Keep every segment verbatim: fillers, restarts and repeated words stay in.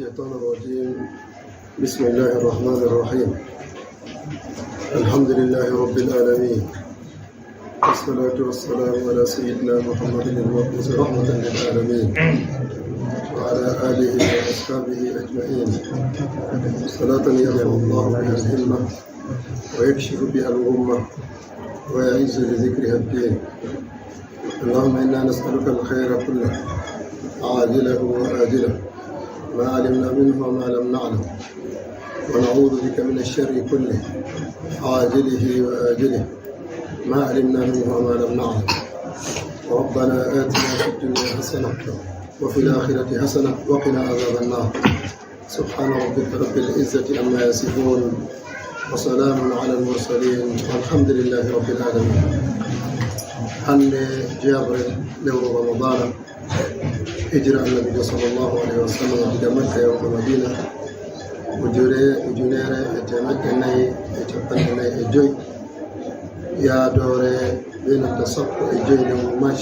الشيطان الرجيم. بسم الله الرحمن الرحيم. الحمد لله رب العالمين. والصلاة والسلام على سيدنا محمد المبعوث رحمة للعالمين وعلى آله وأصحابه أجمعين. صلاة يرفع الله بها الهمة ويكشف بها الغمة ويعز بذكرها الدين. اللهم إنا نسألك الخير كله عاجله وآجله ما علمنا منه وما لم نعلم، ونعوذ بك من الشر كله عاجله وآجله ما علمنا منه وما لم نعلم. ربنا آتنا في الدنيا حسنة وفي الآخرة حسنة وقنا عذاب النار. سبحان ربك رب العزة عما يصفون، وسلام على المرسلين، والحمد لله رب العالمين. Hannde jeeɓre lewru Ramadana, hijira Annabiijo sallallahu alayhi wa sallam diga Makka yahgo Madina, ujure-, ujunere e teemeɗɗe nayi e capanɗe nayi e joy, yaadoore bee nanta sappo e joy lewru Mac,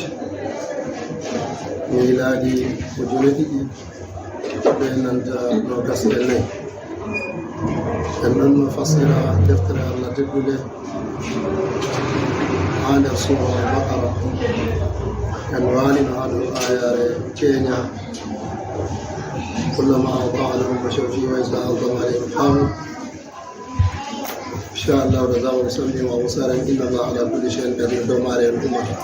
miilaadi ujune ɗiɗi bee nanta noogas e nayi. En ɗon no fassira deftere Allah teddunde haa nder suura Al-Baqara. En waalino haa dow aayaare keenya. كلما أضاء لهم مشوا فيه وإذا أظلم عليهم قاموا. إن شاء الله تزاور سمعهم وأبصارهم إن الله على كل شيء قدير. Dow maare en ummata.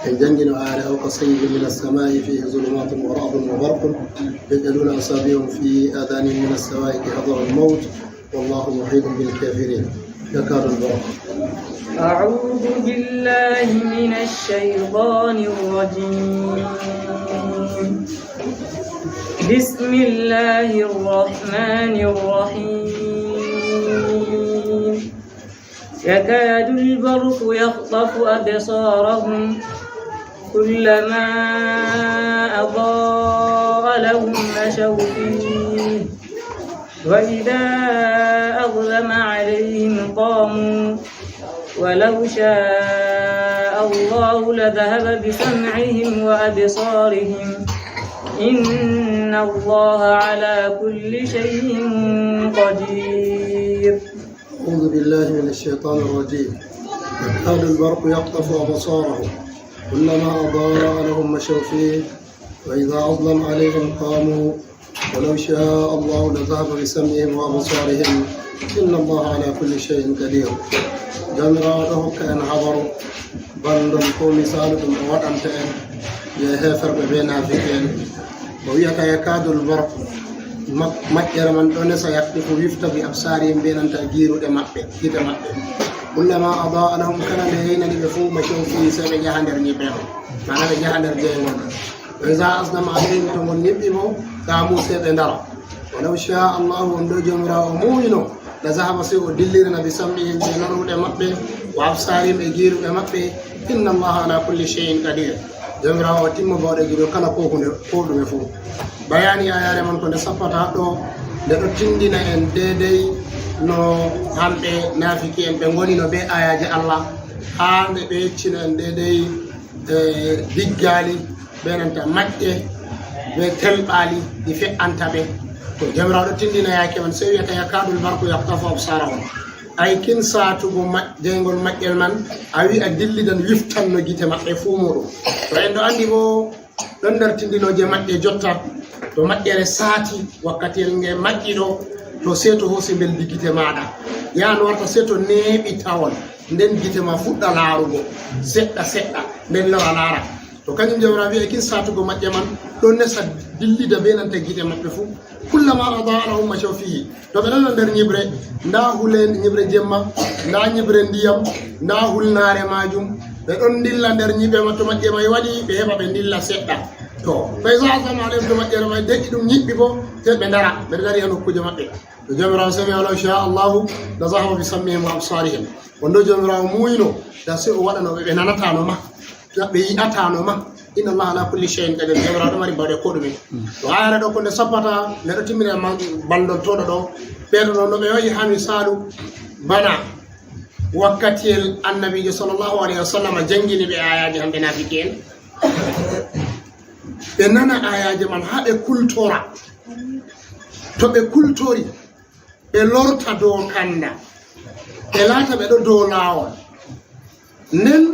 En janngino aaya: أو كصيب من السماء فيه ظلمات ورعد وبرق يجعلون أصابعهم في آذانهم من الصواعق حذر الموت والله محيط بالكافرين. يكاد البرق. أعوذ بالله من الشيطان الرجيم. بسم الله الرحمن الرحيم. يكاد البرق يخطف أبصارهم كلما أضاء لهم مشوا فيه وإذا أظلم عليهم قاموا ولو شاء الله لذهب بسمعهم وأبصارهم إن الله على كل شيء قدير. أعوذ بالله من الشيطان الرجيم. يكاد البرق يخطف أبصارهم كلما أضاء لهم مشوا فيه وإذا أظلم عليهم قاموا ولو شاء الله لذهب بسمعهم وأبصارهم إن الله على كل شيء قدير. Jawmiraawo ɗo hokka en habaru banndol ko misaalu ɗum o waɗanta en je heeferɓe bee naafiki'en. O wi'ata: يكاد البرق, ma-, maƴƴere man ɗo nesa, يخطف, wifta, بأبصارهم, bee nanta giiruɗe maɓɓe, gite maɓɓe. كلما أضاء لهم, kala nde yeynani ɓe fuu, مشوا فيه, sey ɓe njaha nder nyiɓre man. Maana ɓe njaha nder jeyngol man. وإذا أظلم عليهم, to ngol nyiɓɓi mo, قاموا, sey ɓe ndara. ولو شاء الله, on ɗo Jawmiraawo muuyino, لذهب, sey o dillirina, بسمعهم, bee nanuɗe maɓɓe, وأبصارهم, e giiruɗe maɓɓe. إن الله على كل شيء قدير. Jawmiraawo o timma baawɗe giɗo kala ko hunde, ko ɗume fuu. Bayaani aayaare man ko nde sappata ɗo, nde ɗo tindina en deedey no hamɓe naafiki'en ɓe ngonino bee aayaaje Allah, haa nde ɓe yeccina en deedey, eh, diggaali, bee nanta maƴƴe, bee telɓaali ɗi fe'anta ɓe. To Jawmiraawo ɗo tindina yaake man, sey wi'ata: يكاد البرق يخطف أبصارهم. Ay kin saatugo ma-, jeyngol maƴƴel man, a wi'a dillidan, wiftanno gite maɓɓe fuu muuɗum. To en ɗo anndi boo, ɗon nder tindinooje maƴƴe jotta, to maƴƴere saati wakkatiyel nge maƴƴi ɗo, to sey to hoosi mbeldi gite maaɗa. Yaha no warta sey to neeɓi tawon, nden gite ma fuɗɗa laarugo, seɗɗa seɗɗa, nden lora laara. To kanjum Jawmiraawo wi'i, kin saatugo maƴƴe man, ɗon nesa dillida bee nanta gite maɓɓe fuu. كلما أضاء لهم مشوا فيه. To ɓe ɗon nder nyiɓre, ndaa hulen-, nyiɓre jemma, ndaa nyiɓre ndiyam, ndaa hulnaare maajum. Ɓe ɗon ndilla nder nyiɓe ma, to maƴƴe may waɗi, ɓe heɓa ɓe ndilla seɗɗa. To, فإذا أظلم عليهم, to maƴƴere may deƴƴi ɗum nyiɓɓi boo, sey ɓe ndara, ɓe dari haa nokkuuje maɓɓe. To Jawmiraawo sey wi'a: ولو شاء الله لذهب بسمعهم وأبصارهم. On ɗo Jawmiraawo muuyno, da sey o waɗano ɓe, ɓe nanataano ma. Ɓe yi'ataano ma. إن الله على كل شيء قدير. Jawmiraawo ɗo mari baawɗe koo ɗume. To aayare ɗo ko nde sappata, nde ɗo timmina man-, banndol tooɗo ɗo. Ɓe ɗo no ɓe wa'i haa misaalu bana wakkatiyel Annabiijo sallallahu alayhi wa sallam janngini ɓe aayaaje hamɓe naafiki'en. Ɓe nana aayaaje man haa ɓe kultora. To ɓe kultori, ɓe lorta dow kanda, ɓe laata ɓe ɗo dow laawol. Nden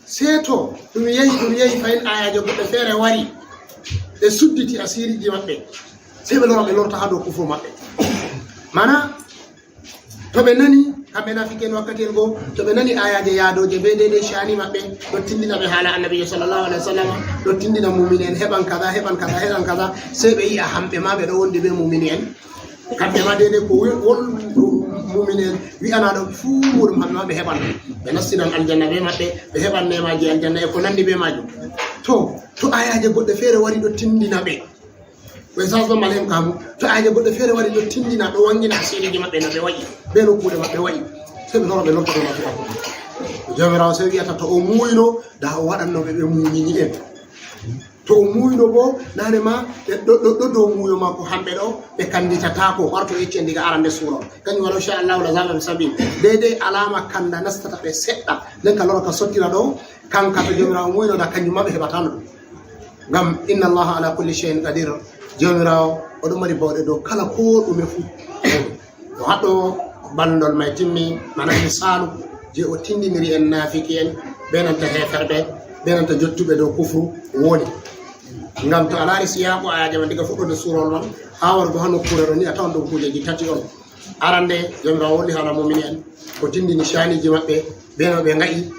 seeto ɗum yehi, ɗum yehi, fayin ayaaje goɗɗe feere wari, ɓe sudditi asiiriji maɓɓe, sey ɓe lora, ɓe lorta haa dow kufru maɓɓe. Mana, to ɓe nani, kamɓe naafiki'en wakkati en goo, to ɓe nani ayaaje yaadooje be deydey caani maɓɓe, ɗo tindina ɓe haala Annabiijo sallallahu alayhi wa sallam, ɗo tindina muumini en heɓan kaza, heɓan kaza, heɓan kaza, sey ɓe yi'a hamɓe ma ɓe ɗo wondi be muumini en. Kamɓe ma deydey ko wi-, won muumini en wi'anaaɗo fuu muuɗum, hamɓe ma ɓe heɓan. Ɓe nastinan aljanna be maɓɓe, ɓe heɓan neemaaji aljanna e ko nandi be maajum. To, to ayaaje goɗɗe feere wari ɗo tindina ɓe, Ko e sens ɗon malem kamu, to ayaaje goɗɗe feere wari ɗo tindina, ɗo wangina asiiriji maɓɓe no ɓe wa'i, be nokkuure maɓɓe wa'i. Sey ɓe lora ɓe lorta dow maɓɓe. Joomiraawo sey wi'ata to o muuyno, da o waɗanno ɓe, ɓe muumini en. To o muuyno bo, naane ma, ɓe ɗo, ɗo, ɗo dow muuyo maako hamɓe ɗo, ɓe kanditataako, warto yeccen diga arande suura. Kanjum walaw sha Allahu la zahaba bi sab'ihim. Deydey alaama kanda nastata ɓe seɗɗa, nden ka lora ka sottira ɗo, kanka to Joomiraawo muuyno da kanjum ma ɓe heɓataano ɗum. Ngam inna Allaha ala kulli shay'in qadir, Joomiraawo o ɗo mari bawɗe dow kala ko ɗume fuu. To haɗɗo ballondol may timmi, mana misaalu je o tindiniri en naafiki'en, be nanta heeferɓe, be nanta jottuɓe dow kufru woni. Ngam to a laari siyaaqu ayaaje man diga fuɗɗorde suurawol man haa warugo haa nokkuure ɗo ni, a tawan ɗum kuujeji tati on. Arande, Joomiraawo wolli haala muumini en, o tindini caaniiji maɓɓe, be no ɓe nga'i,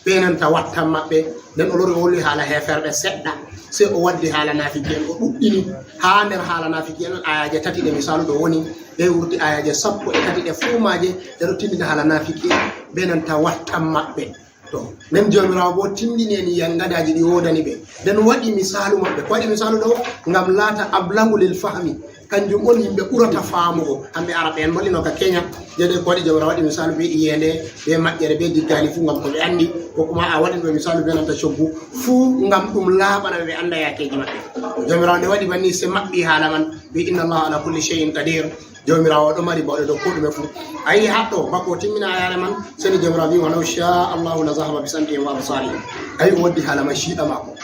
be nanta wattan maɓɓe. Nden o lori o wolwi haala heeferɓe seɗɗa, sey o waddi haala naafiki'en, o ɗuɗɗini haa nder haala naafiki'en on ayaaje tati ɗe misaalu ɗo woni, ɗe wurti ayaaje sappo e tati ɗe fuu maaje ɗe ɗo tindina haala naafiki'en be nanta wattan maɓɓe. To, nden Joomiraawo boo tindini en yangadaaji ɗi woodani ɓe. Nden waɗi misaalu maɓɓe. Ko waɗi misaalu ɗo? Ngam laata ablagu lil fahmi. Kanjum on yimɓe ɓurata faamugo. Hamɓe Arab'en mbolino ka Kenya, je ɗo ko waɗi Joomiraawo waɗi misaalu be iyeende, be maƴƴere, be diggaali fuu ngam ko ɓe anndi, ko kuma a waɗi ɓe misaalu be nanta coggu fuu ngam ɗum laaɓana ɓe, ɓe annda yaakeeji maɓɓe. Joomiraawo nde waɗi banni, sey maɓɓi haala man, bi inna Allaha ala kulli shay'in qadir. Joomiraawo ɗo mari bawɗe dow ko ɗume fuu. A yi'i haɗɗo, bako o timmina ayaare man, seni Joomiraawo wi'i, "Walaw sha Allahu la zahaba bi sam'ihim wa absarihim." A yi'i o waddi haala mashi'a maako.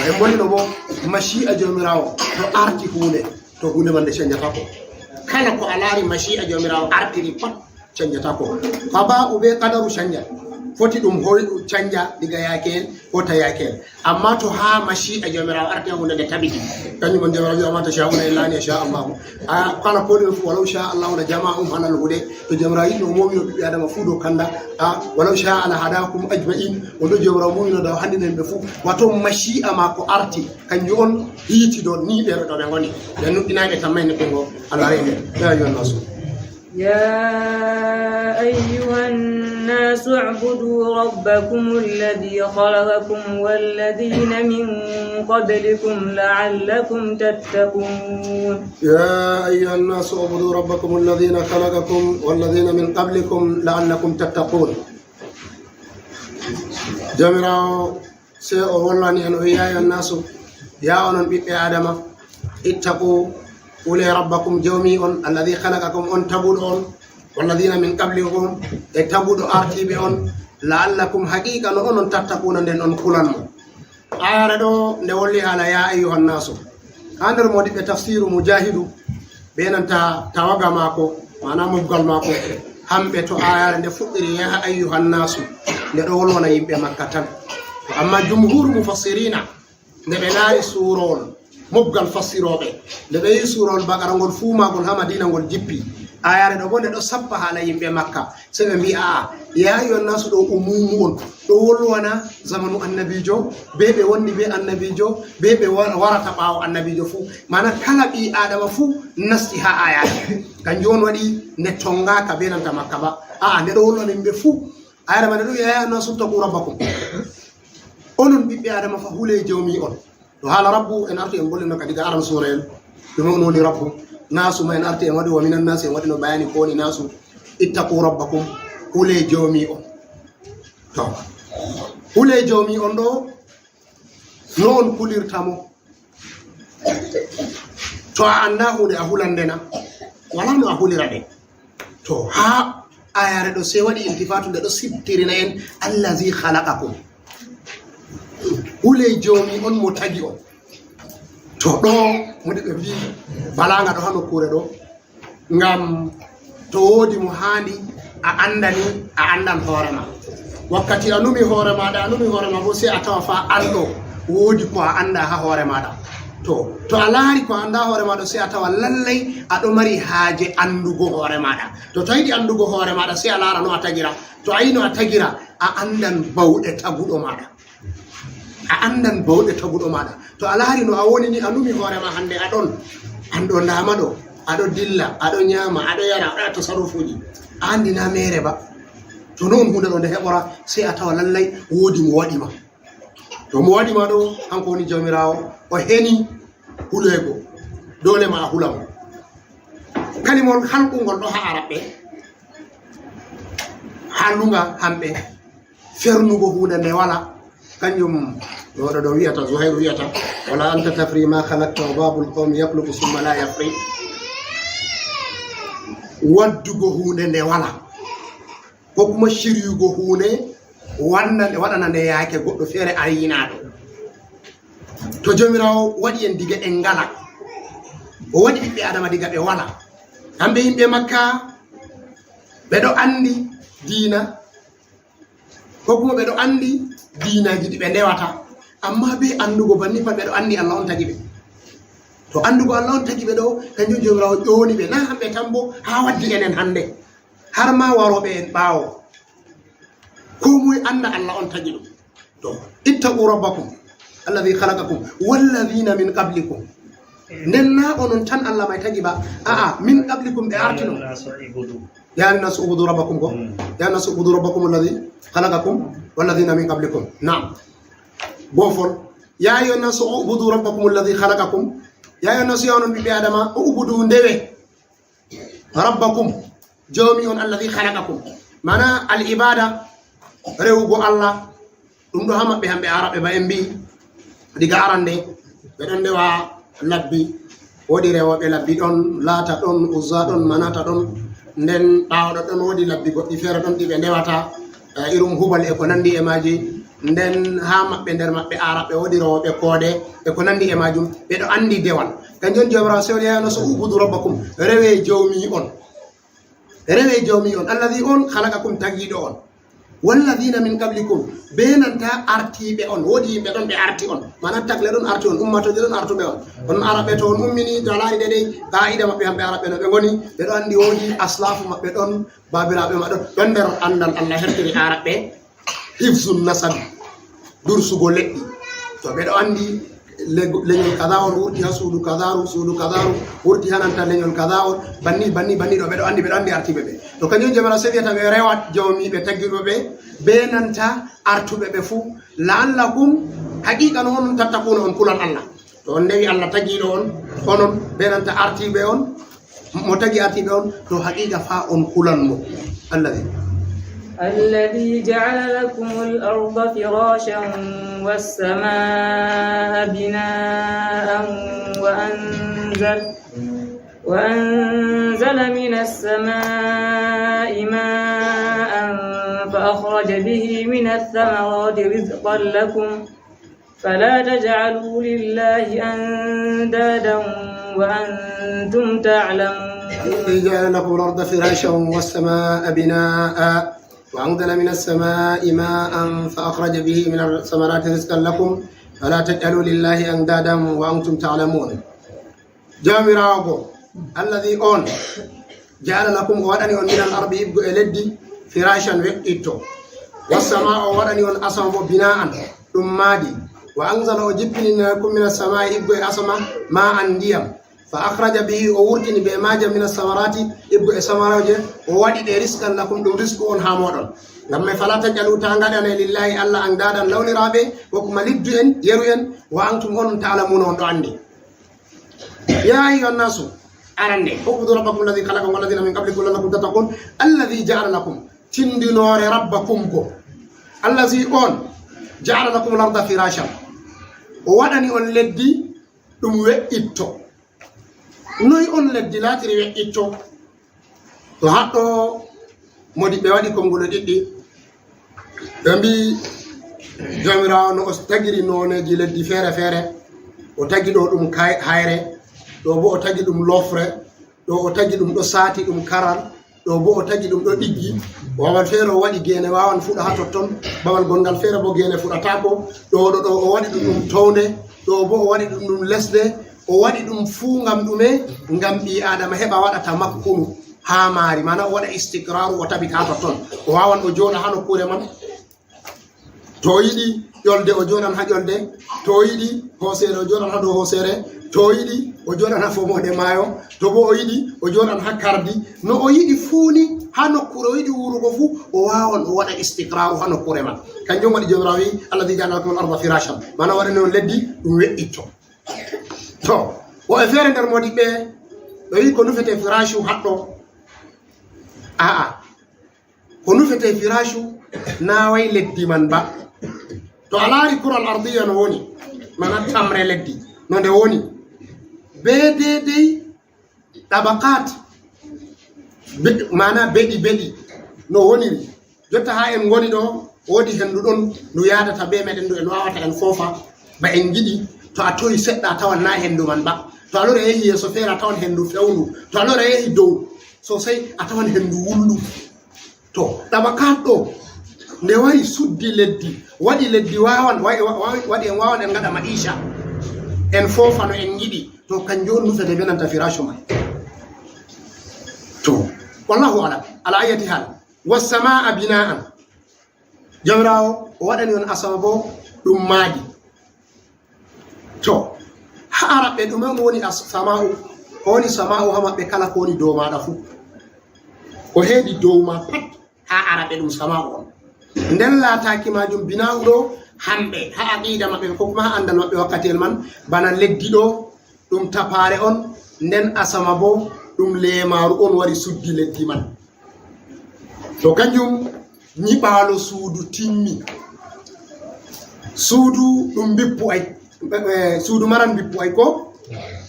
En mbolino bo, mashi'a Joomiraawo to arti huunde, to huunde man nde canjatako. Kala ko a laari mashi'a Joomiraawo artiri pat, canjatako. Qada'u be qadaru canja. Foti ɗum hoy-, canja diga yaake en, hota yaake en. Amma to haa mashi'a Joomiraawo arti haa huunde nde tabiti. Kanjum on Joomiraawo wi'i, "Wa ma tasha'una illa an yasha Allahu." A, kala ko ɗume fuu, "Walaw sha Allahu la jama'ahum alal huda." To Joomiraawo yiɗno o moomino ɓiɓɓe Aadama fuu dow kanda. A, "Walaw sha'a la hadakum ajma'in." O ɗo Joomiraawo muumino da o handina yimɓe fuu. Wato mashi'a maako arti. Kanjum on hiiti dow ni ɓe ɗo ɓe ngoni. Ɓe nuɗɗinaay ɓe tammay nuɗɗingo Allah reyɓe. Ya ayyuhan nasu. يا أيها الناس اعبدوا ربكم الذي خلقكم والذين من قبلكم لعلكم تتقون. يا أيها الناس اعبدوا ربكم الذين خلقكم والذين من قبلكم لعلكم تتقون. Joomiraawo Sey o wollani en, o wi'i, "Ya ayyuhan nasu, ya onon ɓiɓɓe Aadama, ittaqu, hule rabbakum, jawmi on, alladhi khalaqakum, on taguɗo on, walladhina min qablikum, e taguɗo artiiɓe on, la'allakum, haqiqa no onon, tattaquna, nden on kulan mo." Ayare ɗo nde wolli haala ya ayyuhan nasu. Haa nder moodiɓɓe tafsiru Mujaahidu, be nanta tawaga maako, maana mobgal maako, hamɓe to ayare nde fuɗɗiri, "Ya ayyuhan nasu," nde ɗo wolwana yimɓe Makka tan. To amma jumhuru mufassirina, nde ɓe laari suurowol, mobgal fassirooɓe, nde ɓe yi suurowol Baqara ngol fuu maagol haa Madiina ngol jippi, ayare ɗo bo nde ɗo sappa haala yimɓe Makka. Sey ɓe mbi'a, "Aa, ya ayyuhan nasu ɗo umumu on, ɗo wolwana zamanu annabiijo, be ɓe wonni be annabiijo, be ɓe wa-, warata ɓaawo annabiijo fuu." Maana kala ɓii Aadama fuu nasti haa ayare. Kanjum on waɗi nde tongaaka be nanta Makka ba. Aa, nde ɗo wolwana yimɓe fuu. Ayare ma nde ɗo wi'a, "Ya ayyuhan nasu ittaqu rabbakum." Onon ɓiɓɓe Aadama fa, hule jawmi on. To haala rabbu en arti en bollino ka diga aran suurayel. Ɗume on woni rabbu? Nasu ma en arti en waɗi wa minan nasi, en waɗino bayani ko woni nasu. Ittaqu rabbakum. Hule jawmi on. To. Hule jawmi on ɗo, no on kulirta mo? To a annda huunde a hulan nde na? Walaa no a hulira nde. To haa ayare ɗo sey waɗi iltifatu nde ɗo siftirina en, "Allazi khalaqakum." Hule jawmi on mo tagi on. To ɗo, modi ɓe mbi balaga ɗo ha nokkure ɗo, ngam to wodi mo handi a andani, a andan hoore ma. Wakkati a numi hoore maɗa, a numi hoore ma bo, sai a tawa fa an ɗo wodi ko a anda ha hoore maɗa. To to a laari ko a anda hoore maɗa, sai a tawa lallai a ɗo mari haaje andugo hoore maɗa. To to a yiɗi andugo hoore maɗa, sai a laara no a tagira. To a yi no a tagira, a andan bauɗe taguɗo maɗa. A andan bauɗe taguɗo maɗa. To a laari no a woni ni, a numi hoore ma hande a ɗon, an ɗo ndama ɗo, a ɗo dilla, a ɗo nyama, a ɗo yara, a ɗo tasarrufuji, a andi na mere ba. To non hunde ɗo nde heɓora, sai a tawa lallai wodi mo waɗi ma. To mo waɗi ma ɗo, hanko woni Jawmiraawo, o heni hulego. Dole ma a hula mo. Kalimol halkungol ɗo ha Araɓɓe, halunga hamɓe, fernugo hunde nde wala. Kanjum oɗo ɗo wiyata, Zuhairu wiyata, "Wala anta tafri ma khalaqta wa babul qawmi yaqluqu summa la yafri." Waddugo hunde nde wala, ko kuma shiryugo hunde wanna, waɗana nde yaake goɗɗo feere ayinaɗo. To Jawmiraawo waɗi en diga en ngala, o waɗi ɓiɓɓe Adama diga ɓe wala. Kamɓe yimɓe Makka, ɓe ɗo andi diina, ko kuma ɓe ɗo andi diinaji ɗi ɓe ndewata, amma be andugo banni pat ɓe ɗo andi Allah on tagi ɓe. To andugo Allah on tagi ɓe ɗo, kanjum Jawmiraawo ƴoni ɓe, na hamɓe tan bo, ha waddi enen hande, har ma waroɓe en ɓaawo. Ko moy anda Allah on tagi ɗum. To, "Ittaqu rabbakum alladhi khalaqakum walladhina min qablikum." Nden na onon tan Allah mai tagi ba, a'a, "min qablikum" ɓe artino. "Ya ayyuhan nasu ubudu rabbakum" ko? "Ya ayyuhan nasu ubudu rabbakum alladhi khalaqakum walladhina min qablikum." Naam. Bofol. "Ya ayyuhan nasu ubudu rabbakum alladhi khalaqakum." Ya ayyuhan nasu, ya onon ɓiɓɓe Adama, ubudu, ndewe. Rabbakum, Jawmi on, alladhi khalaqakum. Mana al ibada, rewugo Allah, ɗum ɗo ha maɓɓe hamɓe Araɓe ba en mbi, diga arande, ɓe ɗon ndewa labbi, wodi rewoɓe labbi ɗon, Lata ɗon, Uzza ɗon, Manata ɗon, nden ɓawo ɗon wodi labbi goɗɗi feere ɗon ɗi ɓe ndewata, eh, irum Hubal e ko nandi e maji. Nden ha maɓɓe, nder maɓɓe Araɓe wodi rewoɓe koode e ko nandi e majum, ɓe ɗo andi dewal. Kanjum on Jawmiraawo sewri, "Ya nasu ubudu rabbakum," rewe Jawmi on. Rewe Jawmi on, alladhi on khalaqakum, tagiɗo on. Walladhina min qablikum, be nanta artiɓe on. Wodi yimɓe ɗon ɓe arti on. Mana tagle ɗon arti on, ummatoje ɗon artuɓe on. On Araɓe to on ummini, to a laari dedei, qa'ida maɓɓe hamɓe Araɓe no ɓe ngoni, ɓe ɗo andi wodi aslafu maɓɓe ɗon, babiraɓe maɓɓe ɗon, ɗon nder andal Allah hertiri Araɓe. Hifzun nasabi, dursugo leɗɗi. To ɓe ɗo andi le-, leñol kaza on wurti ha suudu kazaru, suudu kazaru wurti ha nanta leñol kaza on, banni, banni, banni ɗo ɓe ɗo andi, ɓe ɗo andi artiɓe ɓe. To kanjum Jawmiraawo sewiyata ɓe rewa Jawmi ɓe taggiɗo ɓe, be nanta artuɓe ɓe fu, la'allakum, haqiqa no on tattaquna, on kulan Allah. To on ndewi Allah tagiɗo on, onon be nanta artiɓe on, mo tagi artiɓe on, to haqiqa fa on kulan mo. Alladhi. الذي جعل لكم الأرض فراشا والسماء بناء وأنزل، وأنزل من السماء ماء فأخرج به من الثمرات رزقا لكم فلا تجعلوا لله أندادا وأنتم تعلمون. الذي جعل لكم الأرض فراشا والسماء بناء وأنزل من السماء ماء فأخرج به من الثمرات رزقا لكم فلا تجعلوا لله أندادا وأنتم تعلمون. Jawmiraawo go, alladhi on, ja'ala lakum, o waɗani on, minal ardi, iɓgo e leddi, firashan, we'itto. Wassamaa, o waɗani on asama bo, bina'an, ɗum maadi. Wa anzala, o jippini lakum minas samaa'i, iɓgo e asama, ma'an, ndiyam. Fa akhraja bihi, o wurtini be maajam, minas samarati, iɓgo e samarooje, o waɗi ɗe rizqan lakum, ɗum risku on haa mooɗon. Ngam may, fala taj'alu, taa ngaɗane, lillahi, Allah, andaadan, lawniraaɓe, ko kuma liddu'en, yeru'en, wa antum, on, ta'lamuna, on ɗo anndi. Ya ayyuhan nasu, arande, ubudu rabbakum alladhi khalaqakum walladhina min qablikum la'allakum tattaqun, alladhi ja'ala lakum, tindinoore rabbakum ko, alladhi on, ja'ala lakum al-arda firashan, o waɗani on leddi ɗum we'itto. Noy on leddi laatiri we'itto? To haɗɗo modiɓɓe waɗi konngole ɗiɗɗi. Ɓe mbi Jawmiraawo no o tagiri nooneeji leddi feere-feere. O tagi ɗo ɗum kay-, hayre, ɗo bo o tagi ɗum lofre, ɗo o tagi ɗum ɗo saati ɗum karal, ɗo bo o tagi ɗum ɗo ɗiggi. Wawan feere o waɗi geene wawan fuɗa ha totton, babal gongal feere bo geene fuɗatako. Ɗo, ɗo, ɗo o waɗi ɗum ɗum townde, ɗo bo o waɗi ɗum ɗum lesde, o waɗi ɗum fuu ngam ɗume? Ngam ɓii Aadama heɓa waɗa tamakkunu ha maari, mana o waɗa istiqraru, o tabita ha totton. O wawan o jooɗa ha nokkuure man. To o yiɗi ƴolde, o jooɗan ha ƴolde. To o yiɗi hooseere, o jooɗan ha dow hooseere. To o yiɗi, o jooɗan ha fomoode maayo. To bo o yiɗi, o jooɗan ha kardi. No o yiɗi fuu ni, ha nokkuure o yiɗi wuurugo fuu, o wawan o waɗa istiqraru ha nokkuure man. Kanjum waɗi Joomiraawo wi'i, "Alladhi ja'ala lakumul arda firashan." Mana waɗani on leddi, ɗum we'itto. To, woɓɓe feere nder moodiɓɓe, ɓe wi'i ko nufete firashu haɗɗo. A'a, ko nufete firashu na way leddi man ba. To a laari kural ardiya no woni, mana tamre leddi, no nde woni. Be deydey ɗabakat, be-, mana beɗi beɗi, no woniri. Jotta ha en ngoni ɗo, woodi hendu ɗon ndu yaadata be meɗen, ndu en wawata en foofa ba en ngiɗi. To a toyi seɗɗa, a tawan na hendu man ba. To a lori a yehi yeeso feere, a tawan hendu fewndu. To a lori a yehi dow sosai, a tawan hendu wulndu. To, ɗabakat ɗo, nde wari suddi leddi, waɗi leddi wawan, wa-, wa-, wa-, waɗi en wawan en ngaɗa ma'isha, en foofa no en ngiɗi. To, kanjum on nufete be nanta firashu man. To, wallahu a'lam. Ala ayyati hal, was samaa bina'an. Jawmiraawo o waɗani on asama bo ɗum maadi. To, ha Arabɓe ɗume on woni as-, sama'u? Ko woni sama'u ha maɓɓe kala ko woni dow maaɗa fu. Ko heedi dow ma pat ha Arabɓe ɗum sama'u on. Nden laataaki maajum bina'u ɗo hamɓe ha aqida maɓɓe ko kuma ha andal maɓɓe wakkatiyel man bana leddi ɗo ɗum tapaare on, nden asama bo ɗum leemaaru on wari suddi leddi man. To kanjum nyiɓaalo suudu timmi. Suudu ɗum bippu ay, eh, suudu maran bippu ay ko?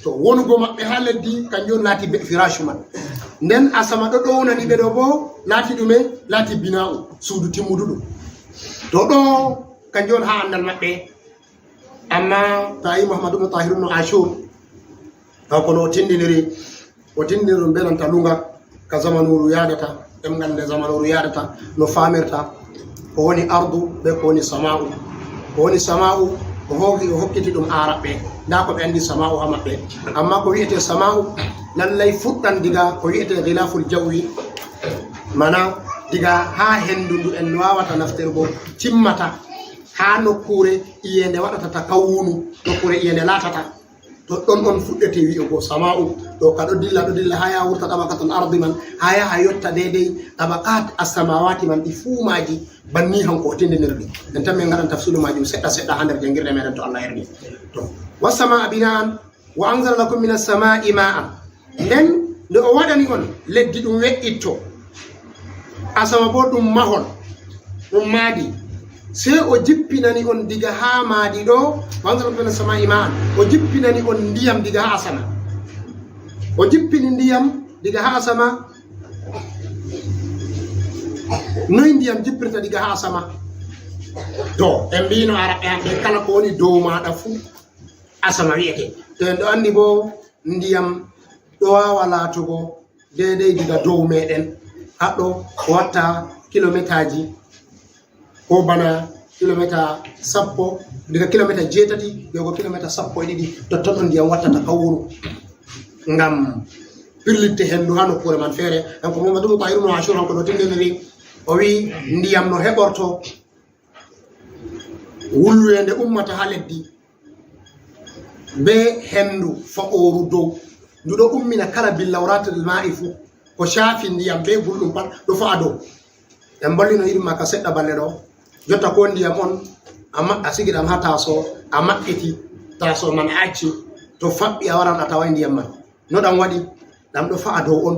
To wonugo maɓɓe ha leddi, kanjum on laati be-, firashu man. Nden asama ɗo ɗownani ɓe ɗo bo laati ɗume? Laati bina'u, suudu timmuduɗum. To ɗo kanjum on ha andal maɓɓe. Amma to a yi Muhammad ibn Tahir ibn Ashur, taw kono o tindiniri, o tindiniri ɗum be nanta lunga ka zamanuru yaadata, ɗemngal nde zamanuru yaadata, no faamirta ko woni ardu be ko woni sama'u. Ko woni sama'u, o hooki, o hokkiti ɗum Arabɓe. Nda ko ɓe andi sama'u ha maɓɓe. Amma ko wi'ete sama'u, lallay fuɗɗan diga ko wi'ete ghilaful jawi, mana diga ha hendu ndu en wawata naftirgo timmata ha nokkure iyende waɗata takawunu, nokkure iyende laatata. To ɗon on fuɗɗete wi'ugo sama'u, ɗo ka ɗo dilla, ɗo dilla, ha yaha wurta tabaqatul ardi man, ha yaha yotta deydey tabaqat as-samawati man, ɗi fuu maaji banni hanko o tindinirɗi. En tan min ngaɗan tafsilu maajum seɗɗa seɗɗa ha nder jangirde meɗen to Allah yardi. To, was samaa bina'an wa anzala lakum minas samaa'i ma'an. Nden nde o waɗani on leddi ɗum we'itto, asama bo ɗum mahol, ɗum maadi. Sey o jippinani on diga haa maadi ɗo, wa anzala minas samaa'i ma'an. O jippinani on ndiyam diga haa asama. O jippini ndiyam diga haa asama. Noy ndiyam jippirta diga haa asama? To, en mbiino Arabɓe hannde kala ko woni dow maaɗa fuu, asama wi'ete. To en ɗo anndi bo ndiyam ɗo waawa laatugo deydey diga dow meɗen haɗɗo ko watta kilometaaji, ko bana kilometa sappo, diga kilometa jeetati yahugo kilometa sappo e ɗiɗi, totton ɗon ndiyam wattata kawru ngam pirlitte henndu haa nokkuure man feere. Kanko Muhammadu Mutahhiru no Ashur, kanko ɗo tindiniri, o wi'i ndiyam no heɓorto wulweende ummata haa leddi bee henndu fa'ooru dow. Ndu ɗo ummina kala billawratul maa'i fuu, ko caafi ndiyam bee gulɗum pat ɗo fa'a dow. En mbollino irin maaka seɗɗa balɗe ɗo. Jotta ko ndiyam on, a ma-, a sigi ɗam haa taaso, a maɓɓiti taaso man, a acci, to faɓɓi a waran a taway ndiyam man. No ɗam waɗi? Ɗam ɗo fa'a dow on.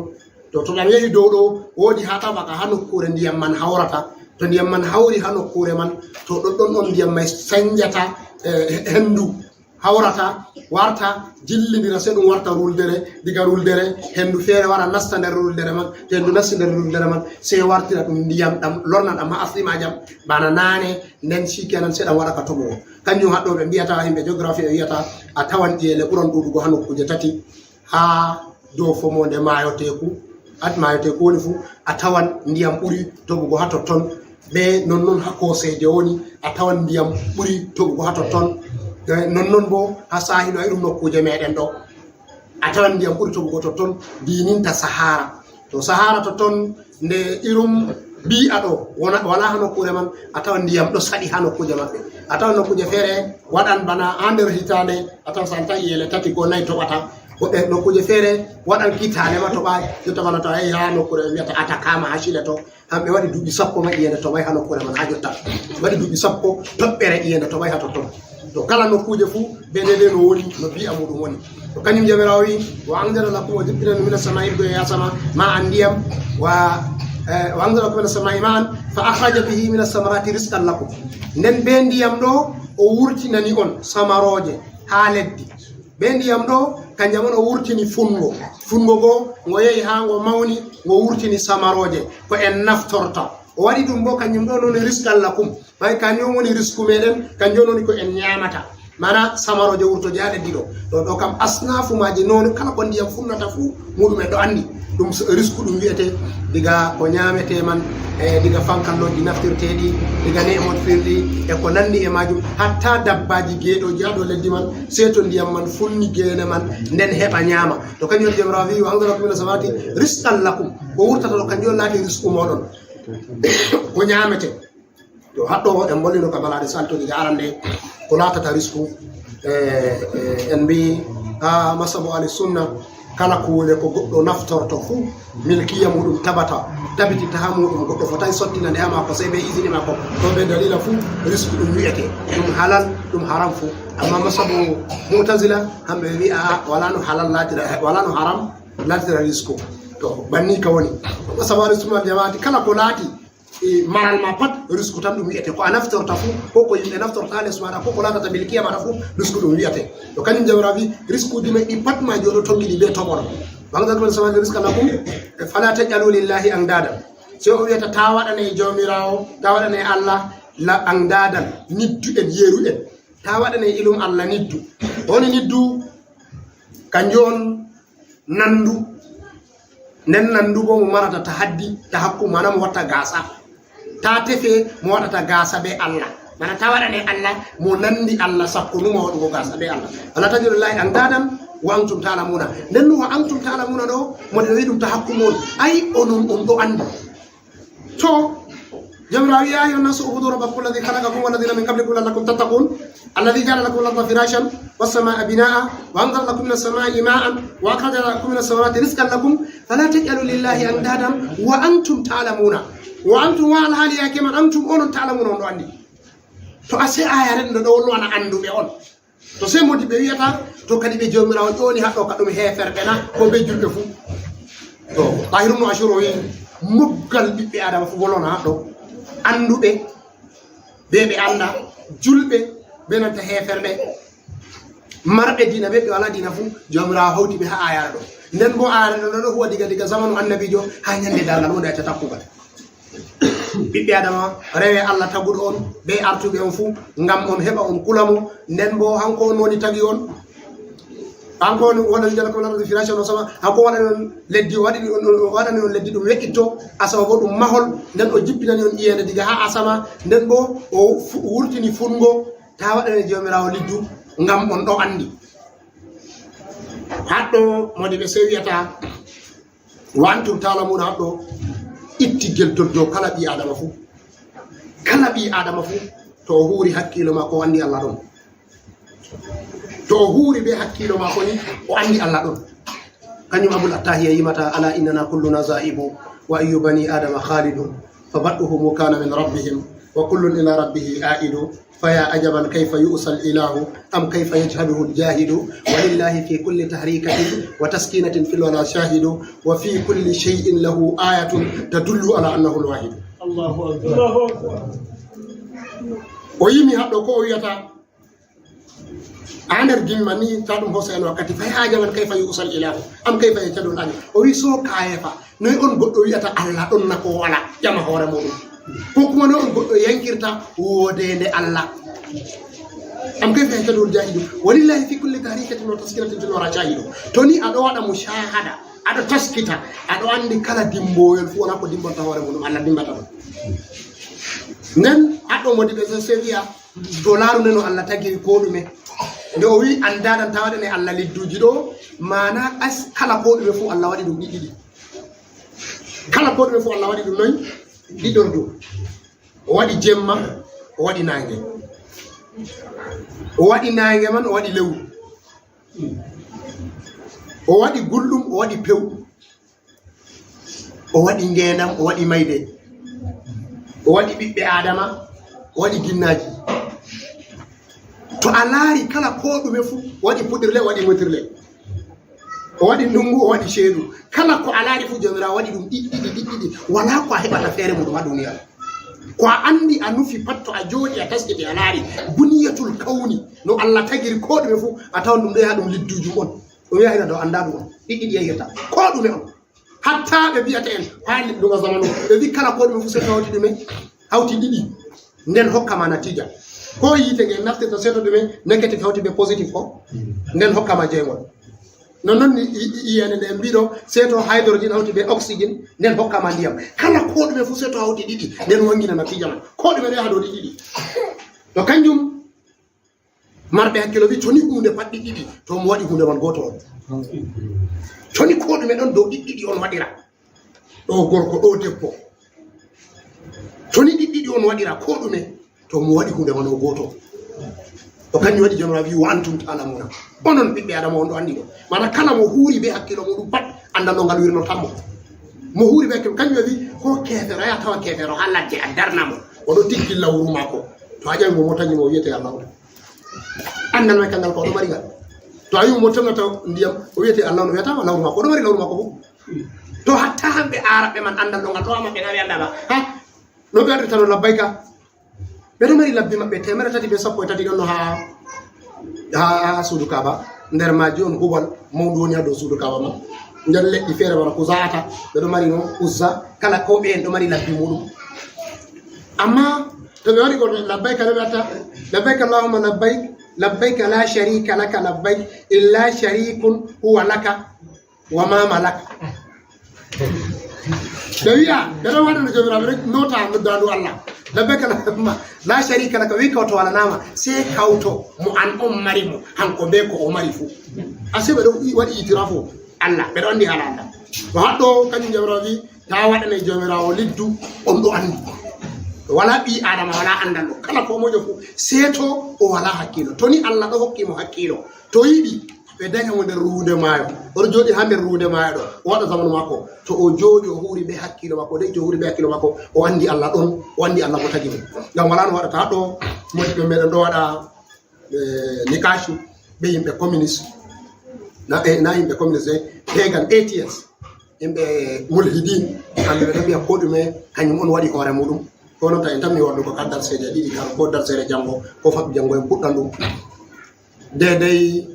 To, to ɗam yehi dow ɗo, woodi haa tabaka haa nokkuure ndiyam man hawrata. To ndiyam man hawri haa nokkuure man, to ɗoɗɗon on ndiyam may sanjata, eh, henndu. hawrata, warta, jillindira, se ɗum warta ruldere, diga ruldere, hendu feere wara nasta nder ruldere man, to hendu nasti nder ruldere man, se wartira ɗum ndiyam ɗam, lorna ɗam ha asli majam, bana nane, nden shikenan se ɗam waɗa ka toɓo. Kanjum haɗɗo ɓe mbiyata, himɓe géographie ɓe wiyata, a tawan ƴi'ele ɓuran ɗuɗugo ha nokkuuje tati, ha dow fomonde maayo teeku, at maayo teeku woni fu, a tawan ndiyam ɓuri toɓugo ha totton. Be nonnon ha kooseeje woni, a tawan ndiyam ɓuri toɓugo ha totton. Eh, nonnon bo ha saahilu, ha irum nokkuuje meɗen ɗo, a tawan ndiyam ɓuri toɓugo totton, diininta Sahara. To Sahara totton, nde irum bi'a ɗo wona, wala ha nokkuure man, a tawan ndiyam ɗo saɗi ha nokkuuje maɓɓe. A tawan nokkuuje feere waɗan bana ha nder hitaande, a tawan santa ƴi'ele tati ko nayi toɓata. Goɗɗe nokkuuje feere waɗan hitaande ma toɓaay, jotta bana to a yahi ha nokkuure ɓe mbiyata Atacama ha Chile to, hamɓe waɗi duuɓi sappo ma ƴi'ende toɓaay ha nokkuure man ha jotta. Waɗi duuɓi sappo toɓɓere ƴi'ende toɓaay ha totton. To kala nokkuuje fu be dede no woni, no bi'a muɗum woni. To kanjum Jawmiraawo wi'i, "Wa anzala lakum", o jippinani mina samaa'i, ɗo e asama, ma'an, ndiyam, wa, eh, "wa anzala lakum mina samaa'i ma'an, fa akhraja bihi mina samarati rizqan lakum." Nden be ndiyam ɗo o wurtinani on samarooje ha leddi. Be ndiyam ɗo, kanjam on o wurtini fungo. Fungo go, ngo yehi ha ngo mawni, ngo wurtini samarooje, ko en naftorta. O waɗi ɗum bo kanjum ɗo non rizqan lakum. Ɓay kanjum woni risku meɗen, kanjum woni ko en nyamata. Mana samarooje wurtoje ha leddi ɗo. Ɗo, ɗo kam asnafu maaje non kala ko ndiyam funnata fu, muɗum en ɗo andi. Ɗum s-, risku ɗum wi'ete diga ko nyamete man, e diga fankalloji naftirteɗi, diga ne'e mon firɗi, e ko nandi e majum, hatta dabbaji geeɗoji ha dow leddi man, sey to ndiyam man funni geene man, nden heɓa nyama. To kanjum Jawmiraawo wi'i, "Wa anzala lakum mina samaa'i rizqan lakum." Ko wurtata ɗo kanjum on laati risku moɗon. Ko nyamete. To haɗɗo en mbolino ka balaaɗe salto diga arande, ko laatata risku, eh, eh, en mbi ha masabu ahli sunna, kala kuule ko goɗɗo naftorto fu, milkiya muɗum tabata, tabititta ha muɗum, goɗɗo fotai sottinande ha maako sai be izini maako, ko be dalila fu, risku ɗum wi'ete, ɗum halal, ɗum haram fu. Amma masabu Mu'tazila, hamɓe wi'a wala no halal latira, wala no haram latira risku. To, banni ka woni. Masabu ahli sunna wal jamaati, kala ko laati, e maral ma pat, risku tan ɗum wi'ete. Ko a naftorta fu, ko ko yimɓe naftorta ha les maɗa, ko ko latata milkiya maɗa fu, risku ɗum wi'ete. To kanjum Jawmiraawo wi, riskuji men ɗi pat ma joɗo tongi ɗi be toɓono. Wa anzala lakum mina samaa'i rizqan lakum, fala taj'alu lillahi andadan. Sey o wi'ata, ta waɗane Jawmiraawo, ta waɗane Allah, la andadan, niddu'en, yeru'en. Ta waɗane ilum Allah niddu. Woni niddu, kanjum on nandu. Nden nandu bo mo marata tahaddi, tahakku, mana mo watta gasa. Ta tefe mo waɗata gasa be Allah. Mana ta waɗane Allah mo nandi Allah sakko numa waɗugo gasa be Allah. Fala taj'alu lillahi andadan wa antum ta'lamuna. Nden wa antum ta'lamuna ɗo, mo ɗo wi'i ɗum tahakku mon. Ai onon on ɗo andi. To, Jawmiraawo, "Ya ayyuhan nasu ubudu rabbakum alladhi khalaqakum walladhina min qablikum la'allakum tattaqun, alladhi ja'ala lakum al-arda firashan was sama'a bina'a wa anzala lakum minas sama'i ma'an wa akhraja lakum minas samarati rizqan lakum fala taj'alu lillahi andadan wa antum ta'lamuna." Wa antum, wa alhali yake man, antum onon ta'lamuna, on ɗo andi. To ase ayare ɗo ɗo wona anduɓe on. To sey modi ɓe wi'ata, to kadi ɓe Jawmiraawo ƴooni haɗɗo ka ɗum heeferɓe na, ko be julɓe fu. To, Tahir ibn Ashur o wi'i, muggal ɓiɓɓe Adama fu wolona haɗɗo. Anduɓe, be ɓe anda, julɓe, be nanta heeferɓe. Marɓe diina, be ɓe wala diina fu, Jawmiraawo hawti ɓe ha ayare ɗo. Nden bo ayare ɗo, ɗo huwa diga, diga zamanu annabiijo ha nyande darngal wonde acca takkugal. Ɓiɓɓe Adama, rewe Allah taguɗo on, be artuɓe on fu, ngam on heɓa on kula mo. Nden bo hanko on woni tagi on. Hanko on waɗani jalakum al-ardi firashan wa sama. Hanko waɗani on leddi, waɗani on, waɗani on leddi ɗum we'itto. Asama bo ɗum mahol. Nden o jippinani on iyende diga ha asama. Nden bo o fu-, wurtini fungo. Ta waɗane Jawmiraawo liddu, ngam on ɗo andi. Haɗɗo modi ɓe sey wi'ata, wa antum ta'lamuna, haɗɗo itti geltol dow kala ɓii Adama fu. Kala ɓii Adama fu, to o huuri hakkiilo maako, o andi Allah ɗon. To o huuri be hakkiilo maako ni, o andi Allah ɗon. Kanjum Abul Attahiya yimata, "Ala innana kulluna za'ibu, wa ayyu bani Adama khalidu, fa bad'uhum kana min rabbihim, wa kullun ila rabbihi a'idu." فيا عجبا كيف يؤسى الإله أم كيف يجهله الجاهل ولله في كل تحريكة وتسكينة في الولا شاهد وفي كل شيء له آية تدل على أنه الواحد. Allahu akbar. O yimi haɗɗo ko o wi'ata, A nder gimma ni, ta ɗum hosa en wakkati, fay haaja man, kayfa yu'sal ilahu, am kayfa yajhadul ani. O wi, so kayefa, noy on goɗɗo wi'ata Allah ɗon na ko wala, ƴama hoore muɗum. Ko kuma noy on goɗɗo yankirta woodende Allah. Am kayfa yajhadul jahilu. Walillahi fi kulli tarikatin wa taskiratin tunara jahilu. To ni aɗo waɗa mushahada, aɗo taskita, aɗo andi kala dimboyel fu wona ko dimbonta hoore muɗum, Allah dimbata ɗum. Nden aɗo modi ɓe so sewiya, to laaru nde no Allah tagiri ko ɗume. Nde o wi andaɗan tawaɗen e Allah lidduji ɗo, mana as kala ko ɗume fu Allah waɗi ɗum ɗiɗɗiɗi. Kala ko ɗume fu Allah waɗi ɗum noy ɗiɗordu. O waɗi jemma, o waɗi nange. O waɗi nange man, o waɗi lewru. O waɗi gulɗum, o waɗi pewɗum. O waɗi ngenam, o waɗi mayde. O waɗi ɓiɓɓe Adama, o waɗi ginnaaji. To a laari kala ko ɗume fu, o waɗi puɗirle, o waɗi mutirle. O waɗi ndungu, o waɗi ceeɗu. Kala ko a laari fu, Joomiraawo waɗi ɗum ɗiɗɗiɗi, ɗiɗɗiɗi. Walaa ko a heɓata feere muɗum haa duniya. Ko a anndi, a nufi pat, to a jooɗi, a taskiti, a laari buniyatul kawni, no Allah tagiri ko ɗume fu, a tawan ɗum ɗo yaha ɗum liddujum on. Ɗum yahira ɗo annda ɗum on. Ɗiɗɗiɗi yahirta. Ko ɗume on. Hatta ɓe mbiyata en, haa ɗum a zamanu. Ɓe mbi kala ko ɗume fu seto hawti ɗume? Hawti ɗiɗi. Nden hokka ma natija. Ko yiite nge naftirta seto ɗume? Négatif hawti be positif ko? Nden hokka ma jeygol. Non non ni i-, i-, iyende nde mbiɗo seto hydrogen hawti be oxygène, nden hokka ma ndiyam. Kala ko ɗume fu seto hawti ɗiɗi, nden wangina natija man. Ko ɗume ɗo yaha dow ɗiɗi ɗiɗi. To kanjum, marɓe hakkilo wi, to ni huunde pat ɗiɗɗiɗi, to mo waɗi huunde man gooto on. To ni ko ɗume ɗon dow ɗiɗɗiɗi on waɗira. Ɗo gorko, ɗo debbo. To ni ɗiɗɗiɗi on waɗira ko ɗume, to mo waɗi huunde man o gooto. To kanjum waɗi Joomiraawo wi, "Wa antum ta'lamuna." Onon ɓiɓɓe Adama on ɗo anndi ɗo. Mana kala mo huuri be hakkilo muɗum pat, annda no ngal wirnotammo. Mo huuri be hakkilo, kanjum waɗi ko keefeero, a yaha tawa keefeero haa ladde a darna mo. O ɗo tiggi lawru maako. To a ƴami mo mo taƴi mo, o wiyete Allah on. Annal may kangal ko o ɗo mari ngal. To a wi'i mo tonnata ndiyam, o wiyete Allah on, o wiyata ma lawru maako, o ɗo mari lawru maako fof. To hatta hamɓe Aaraɓe man anndal ɗo ngal ɗo, amma ɓe na ɓe annda ba. Ha? No ɓe waɗirta no labbayka? Ɓe ɗo mari labbi maɓɓe teemere tati be sappo e tati ɗon no haa, haa, haa suudu Kaaba. Nder maaji on Hubal mawndu woni haa dow suudu Kaaba man. Nder leɗɗi feere bana Kuzaata, ɓe ɗo mari no Uzza. Kala ko ɓe en ɗo mari labbi muɗum. Amma to ɓe waɗi goɗɗo, "Labbayka," no ɓe watta, "Labbayka Allahumma labbayk, labbayka la sharika laka labbayk, illa sharikun huwa laka wa ma malak." Ɓe wi'a, ɓe ɗo waɗa no Joomiraawo, ɓe ɗo noota noddaandu Allah. "Labbayka Allahumma la sharika laka," wi kawto walanaama, sey kawto mo an on mari mo, hanko be ko o mari fuu. A sey ɓe ɗo waɗi itiraafu Allah, ɓe ɗo anndi haala Allah. To haɗɗo, kanjum Joomiraawo wi, ta waɗane Joomiraawo liddu, on ɗo anndi. Walaa ɓii Aadama, walaa anndanɗo. Kala ko moƴƴo fuu, sey to o walaa hakkiilo. To ni Allah ɗo hokki mo hakkiilo, to yiɗi, ɓe daña mo nder ruunde maayo. Oɗo jooɗi haa nder ruunde maayo ɗo, o waɗa zamanu maako. To o jooɗi, o huuri be hakkiilo maako, o de'iti o huuri be hakkiilo maako, o anndi Allah ɗon, o anndi Allah mo tagi mo. Ngam walaa no waɗata ɗo, moƴƴo meɗen ɗo waɗa, eh, nikacu be yimɓe communist. Na, eh, na yimɓe communist, eh, pagan atheist. Yimɓe mulhidin, kamɓe ɓe ɗo mbiya ko ɗume, kañum on waɗi hoore muɗum. Ko non ta en tammi waɗugo ka darseeje ɗiɗi, kan ko darseere janngo, ko faɓɓi janngo en puɗɗan ɗum. Deedey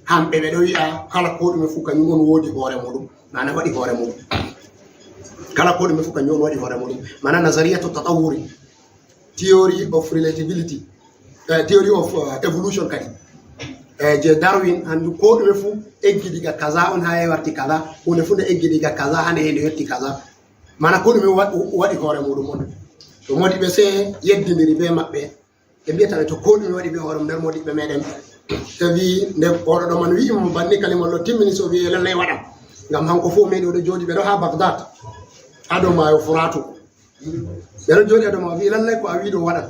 hamɓe ɓe ɗo wi'a kala ko ɗume fuu kañum on woodi hoore muɗum, maana waɗi hoore muɗum. Kala ko ɗume fuu kañum on waɗi hoore muɗum. Maana nazariyatu tatawuri, theory of relativity, eh, theory of, eh, evolution kadi. Eh, je Darwin, handu ko ɗume fuu eggi diga kaza on haa warti kaza, huunde fuu nde eggi diga kaza haa nde yetti kaza. Maana ko ɗume wa-, waɗi hoore muɗum on. To moodi ɓe sey yeddindiri be maɓɓe. Ɓe mbiyata ɓe to ko ɗume waɗi be hoore mum nder moodiɓɓe meɗen. Tawi nde oɗo ɗo man wi'i mo banni kalimol ɗo timmini, so wi'i lallay waɗan. Ngam hanko fof meɗi oɗo jooɗi ɓe ɗo haa Bagdad, haa dow maayo Furatu. Ɓe ɗo jooɗi haa dow maayo, wi'i lallay ko a wi'i ɗo waɗan.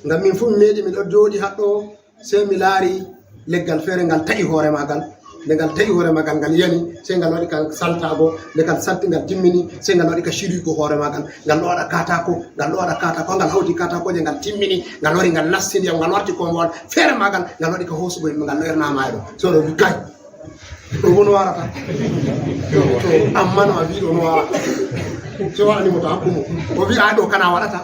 Ngam min fof mi meɗi mi ɗo jooɗi haa ɗo, sey mi laari leggal feere ngal ta'i hoore maagal. Nde ngal ta'i hoore maagal, ngal yani, sey ngal waɗi ka saltaago. Nde ngal salti, ngal timmini, sey ngal waɗi ka siriyugo hoore maagal. Ngal ɗo waɗa kaataako, ngal ɗo waɗa kaataako, ngal hawti kaataakooje, ngal timmini, ngal wari, ngal nasti ndiyam, ngal warti koombowal feere maagal, ngal waɗi ka hoosugo yimɓe, ngal ɗo erna maayo ɗo. So ɗo wi kay, ɗo won warata. To, amma no a wi ɗo no warata. So waɗani mo to hakku mo. O wi a ɗo kana waɗata.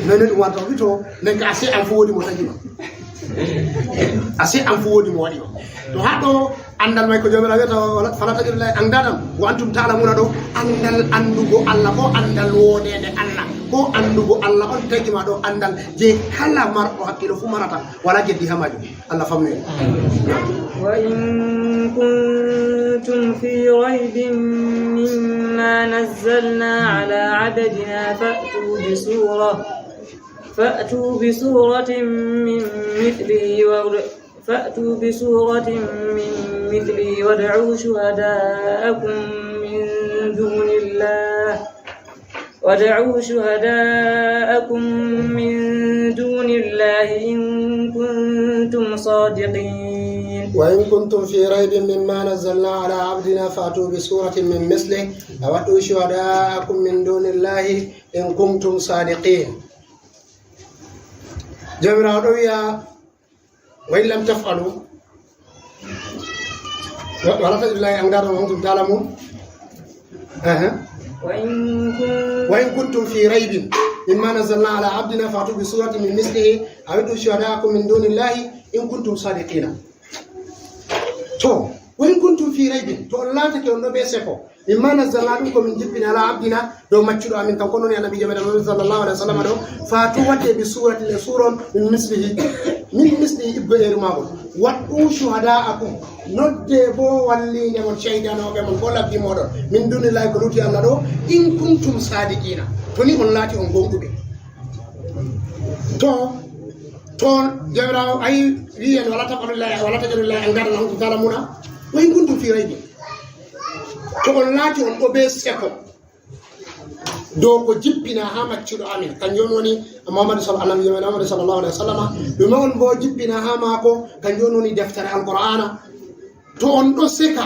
Nene ɗum warta, o wi to, nden ka ase am fof woodi mo tagi ma. A si an fu woodi mo waɗi ma. To haa ɗo anndal may ko Joomiraawo wi'ata, "Wala, fala taj'alu lillahi andadan wa antum ta'lamuna." Ɗo anndal anndugo Allah ko anndal woodeende Allah, ko anndugo Allah on tagi ma ɗo anndal je kala marɗo hakkilo fu marata, wala geddi haa maajum. Allah famnu en. وإن كنتم في ريب مما نزلنا على عبدنا فأتوا بسورة، فأتوا بسورة من مثله واد-، فأتوا بسورة من مثله وادعوا شهداءكم من دون الله، وادعوا شهداءكم من دون الله إن كنتم صادقين. وإن كنتم في ريب مما نزلنا على عبدنا فأتوا بسورة من مثله وادعوا شهداءكم من دون الله إن كنتم صادقين. Joomiraawo ɗo wi'a, "Wa in lam taf'alu, wa, wala taj'alu lillahi andadan wa antum ta'lamun." Aha. وإن كن- "Wa in kuntum fi raybin mimma nazzalna ala abdina fa'tu bi suratin min mislihi aw id'u shuhada'akum min dunillahi in kuntum sadiqina." To, "Wa in kuntum fi raybin," to on laatake on ɗo be seko, "mimma nazzalna," ɗum ko min jippini, "ala abdina," dow maccuɗo amin, kanko woni annabiijo meɗen Muhammad sallallahu alaihi wasallam ɗo, "fa'tu," waɗɗe, "bi suratin," e suura on, "min mislihi," "min mislihi," ibbo eeru maagol, "wad'u shuhada'akum," nodde bo walliinde mon, ceydanooɓe mon, ko labbi mooɗon, "min dunillahi," ko lutti Allah ɗo, "in kuntum sadiqina," to ni on laati on gonɗuɓe. To, to Jawmiraawo ay wi'i en, "Wala taj'alu lillahi, wala taj'alu lillahi andadan wa antum ta'lamuna." "Wa in kuntum fi raybin," to on laati on ɗo be seko dow ko jippina haa maccuɗo amin, kanjum woni Muhammadu sal-, Annabi Muhammadu sallallahu alaihi wasallam, ɗume on bo jippina haa maako, kanjum woni deftere Alqur'aana. To on ɗo seka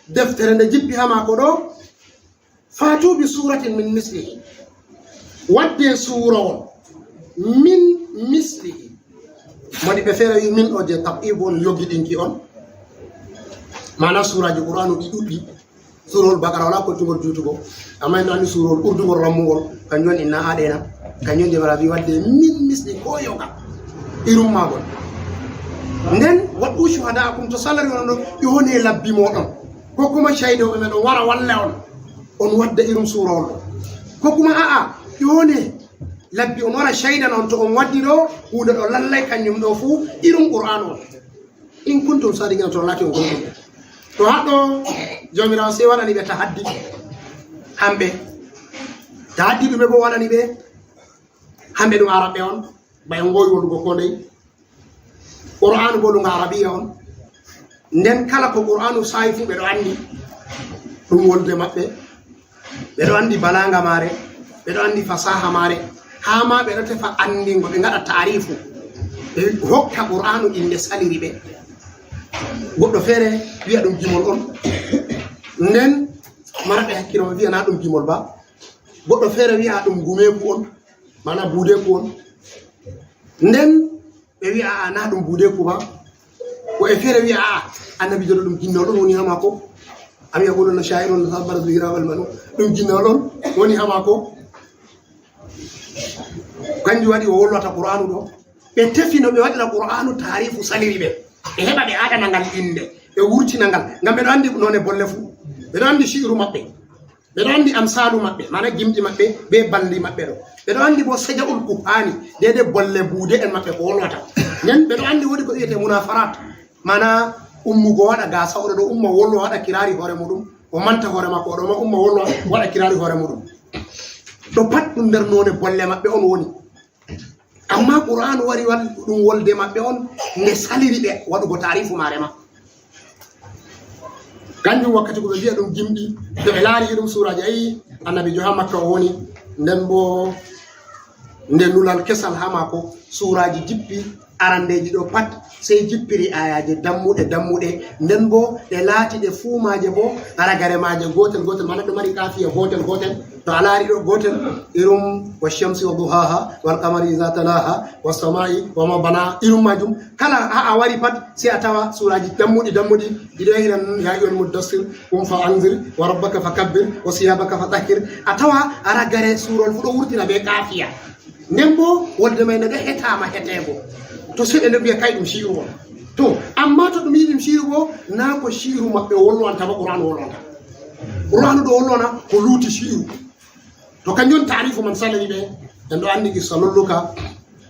deftere nde jippi haa maako ɗo, "Fa'tu bi suratin min mislihi," waɗɗe suurawol, "min mislihi." Moni ɓe feere wi "min" o je tab'ibu on, yoggiɗinki on. Maana suuraaji Qur'aanu ɗi ɗuɗɗi. Suurawol Baqara wala kottugol juutugol. Amma en anndi suurawol ɓurdungol rammungol, kanjum woni "Inna a'dayna." Kanjum woni Jawmiraawo wi waɗɗe "min mislihi," ko yoga irum maagol. Nden, "Wad'u shuhada'akum," to salari on ɗo, ɗi woni e labbi mooɗon. Ko kuma cayɗo ɓe meɗon wara walla on, on waɗɗa irum suurawol ɗo. Ko kuma a'a, ɗi woni labbi on wara caydana on to on waɗɗi ɗo, huunde ɗo lallay kanjum ɗo fuu irum Qur'aanu on. "In kuntum sadiqina," to on laati on gonɗinɓe. To haa ɗo Jawmiraawo sey waɗani ɓe tahaddi hamɓe. Tahaddi ɗume bo waɗani ɓe? Hamɓe ɗum Arabɓe on, ba en ngoowi wondugo ko ndey. Qur'aanu bo ɗum Arabiya on. Nden kala ko Qur'aanu saa'i fuu ɓe ɗo anndi ɗum wolde maɓɓe. Ɓe ɗo anndi balaanga maare, ɓe ɗo anndi fasaha maare, haa ma ɓe ɗo tefa anndingo, ɓe ngaɗa taarifu, ɓe hokka Qur'aanu innde saliri ɓe. Goɗɗo feere wi'a ɗum gimol on. Nden marɓe hakkilo wi'a na ɗum gimol ba. Goɗɗo feere wi'a ɗum gumeeku on, maana buudeeku on. Nden ɓe wi'a, "A'a, na ɗum buudeeku ba." Woɓɓe feere wi'a, "A'a, annabiijo ɗo ɗum ginnol on woni haa maako." Am yaquluna sha'irun natabarasu bihi ra'yal manun. Ɗum ginnol on woni haa maako. Kanjum waɗi o wolwata Qur'aanu ɗo. Ɓe tefi no ɓe waɗira Qur'aanu taarifu saliri ɓe. Ɓe heɓa ɓe aɗana ngal innde. Ɓe wurtina ngal. Ngam ɓe ɗo anndi noone bolle fuu. Ɓe ɗo anndi shi'ru maɓɓe. Ɓe ɗo anndi amsaalu maɓɓe, maana gimɗi maɓɓe, be balli maɓɓe ɗo. Ɓe ɗo anndi bo saja'ul kuhaani, deede bolle buude en maɓɓe ko wolwata. Nden ɓe ɗo anndi woodi ko wi'etee munaafarat, maana ummugo waɗa gaasa, oɗo ɗo umma wolwa waɗa kiraari hoore muɗum, o manta hoore maako, oɗo ma umma wolwa waɗa kiraari hoore muɗum. Ɗo pat ɗum nder noone bolle maɓɓe on woni. Amma Qur'aanu wari waɗi ɗum wolde maɓɓe on, nde saliri ɓe waɗugo taarifu maare ma. Kanjum wakkati ko ɓe mbi'a ɗum gimɗi, to ɓe laari irum suuraaji, ayi, annabiijo haa Makka o woni, nden bo nde nulal kesal haa maako, suuraaji jippi, arandeeji ɗo pat, sey jippiri aayaaje dammuɗe, dammuɗe, nden bo ɗe laati ɗe fuu maaje bo, ragare maaje gootel, gootel, maana ɗo mari kaafiya gootel, gootel. To a laari ɗo gootel, irum wa shamsi wa duhaha, wal qamari iza talaha, was sama'i wa ma banaha, irum maajum. Kala haa a wari pat, sey a tawa suuraaji dammuɗi, dammuɗi, ɗi ɗo yahira non, ya ayyuhal muddassir, qum fa anzir, wa rabbaka fa kabbir, wa siyabaka fa tahhir. A tawa ragare suurol fuu ɗo wurtina be kaafiya. Nden bo, wolde may nde ɗo hetaama heteego. To seɓe nde mbiya kay ɗum shi'ru on. To, amma to ɗum yiɗi ɗum shi'ru bo, na ko shi'ru maɓɓe o wolwanta ba Qur'anu wolwanta. Qur'anu ɗo wolwana ko luuti shi'ru. To kanjum on taarifu man salafi ɓe, en ɗo anndi qissa lolluka,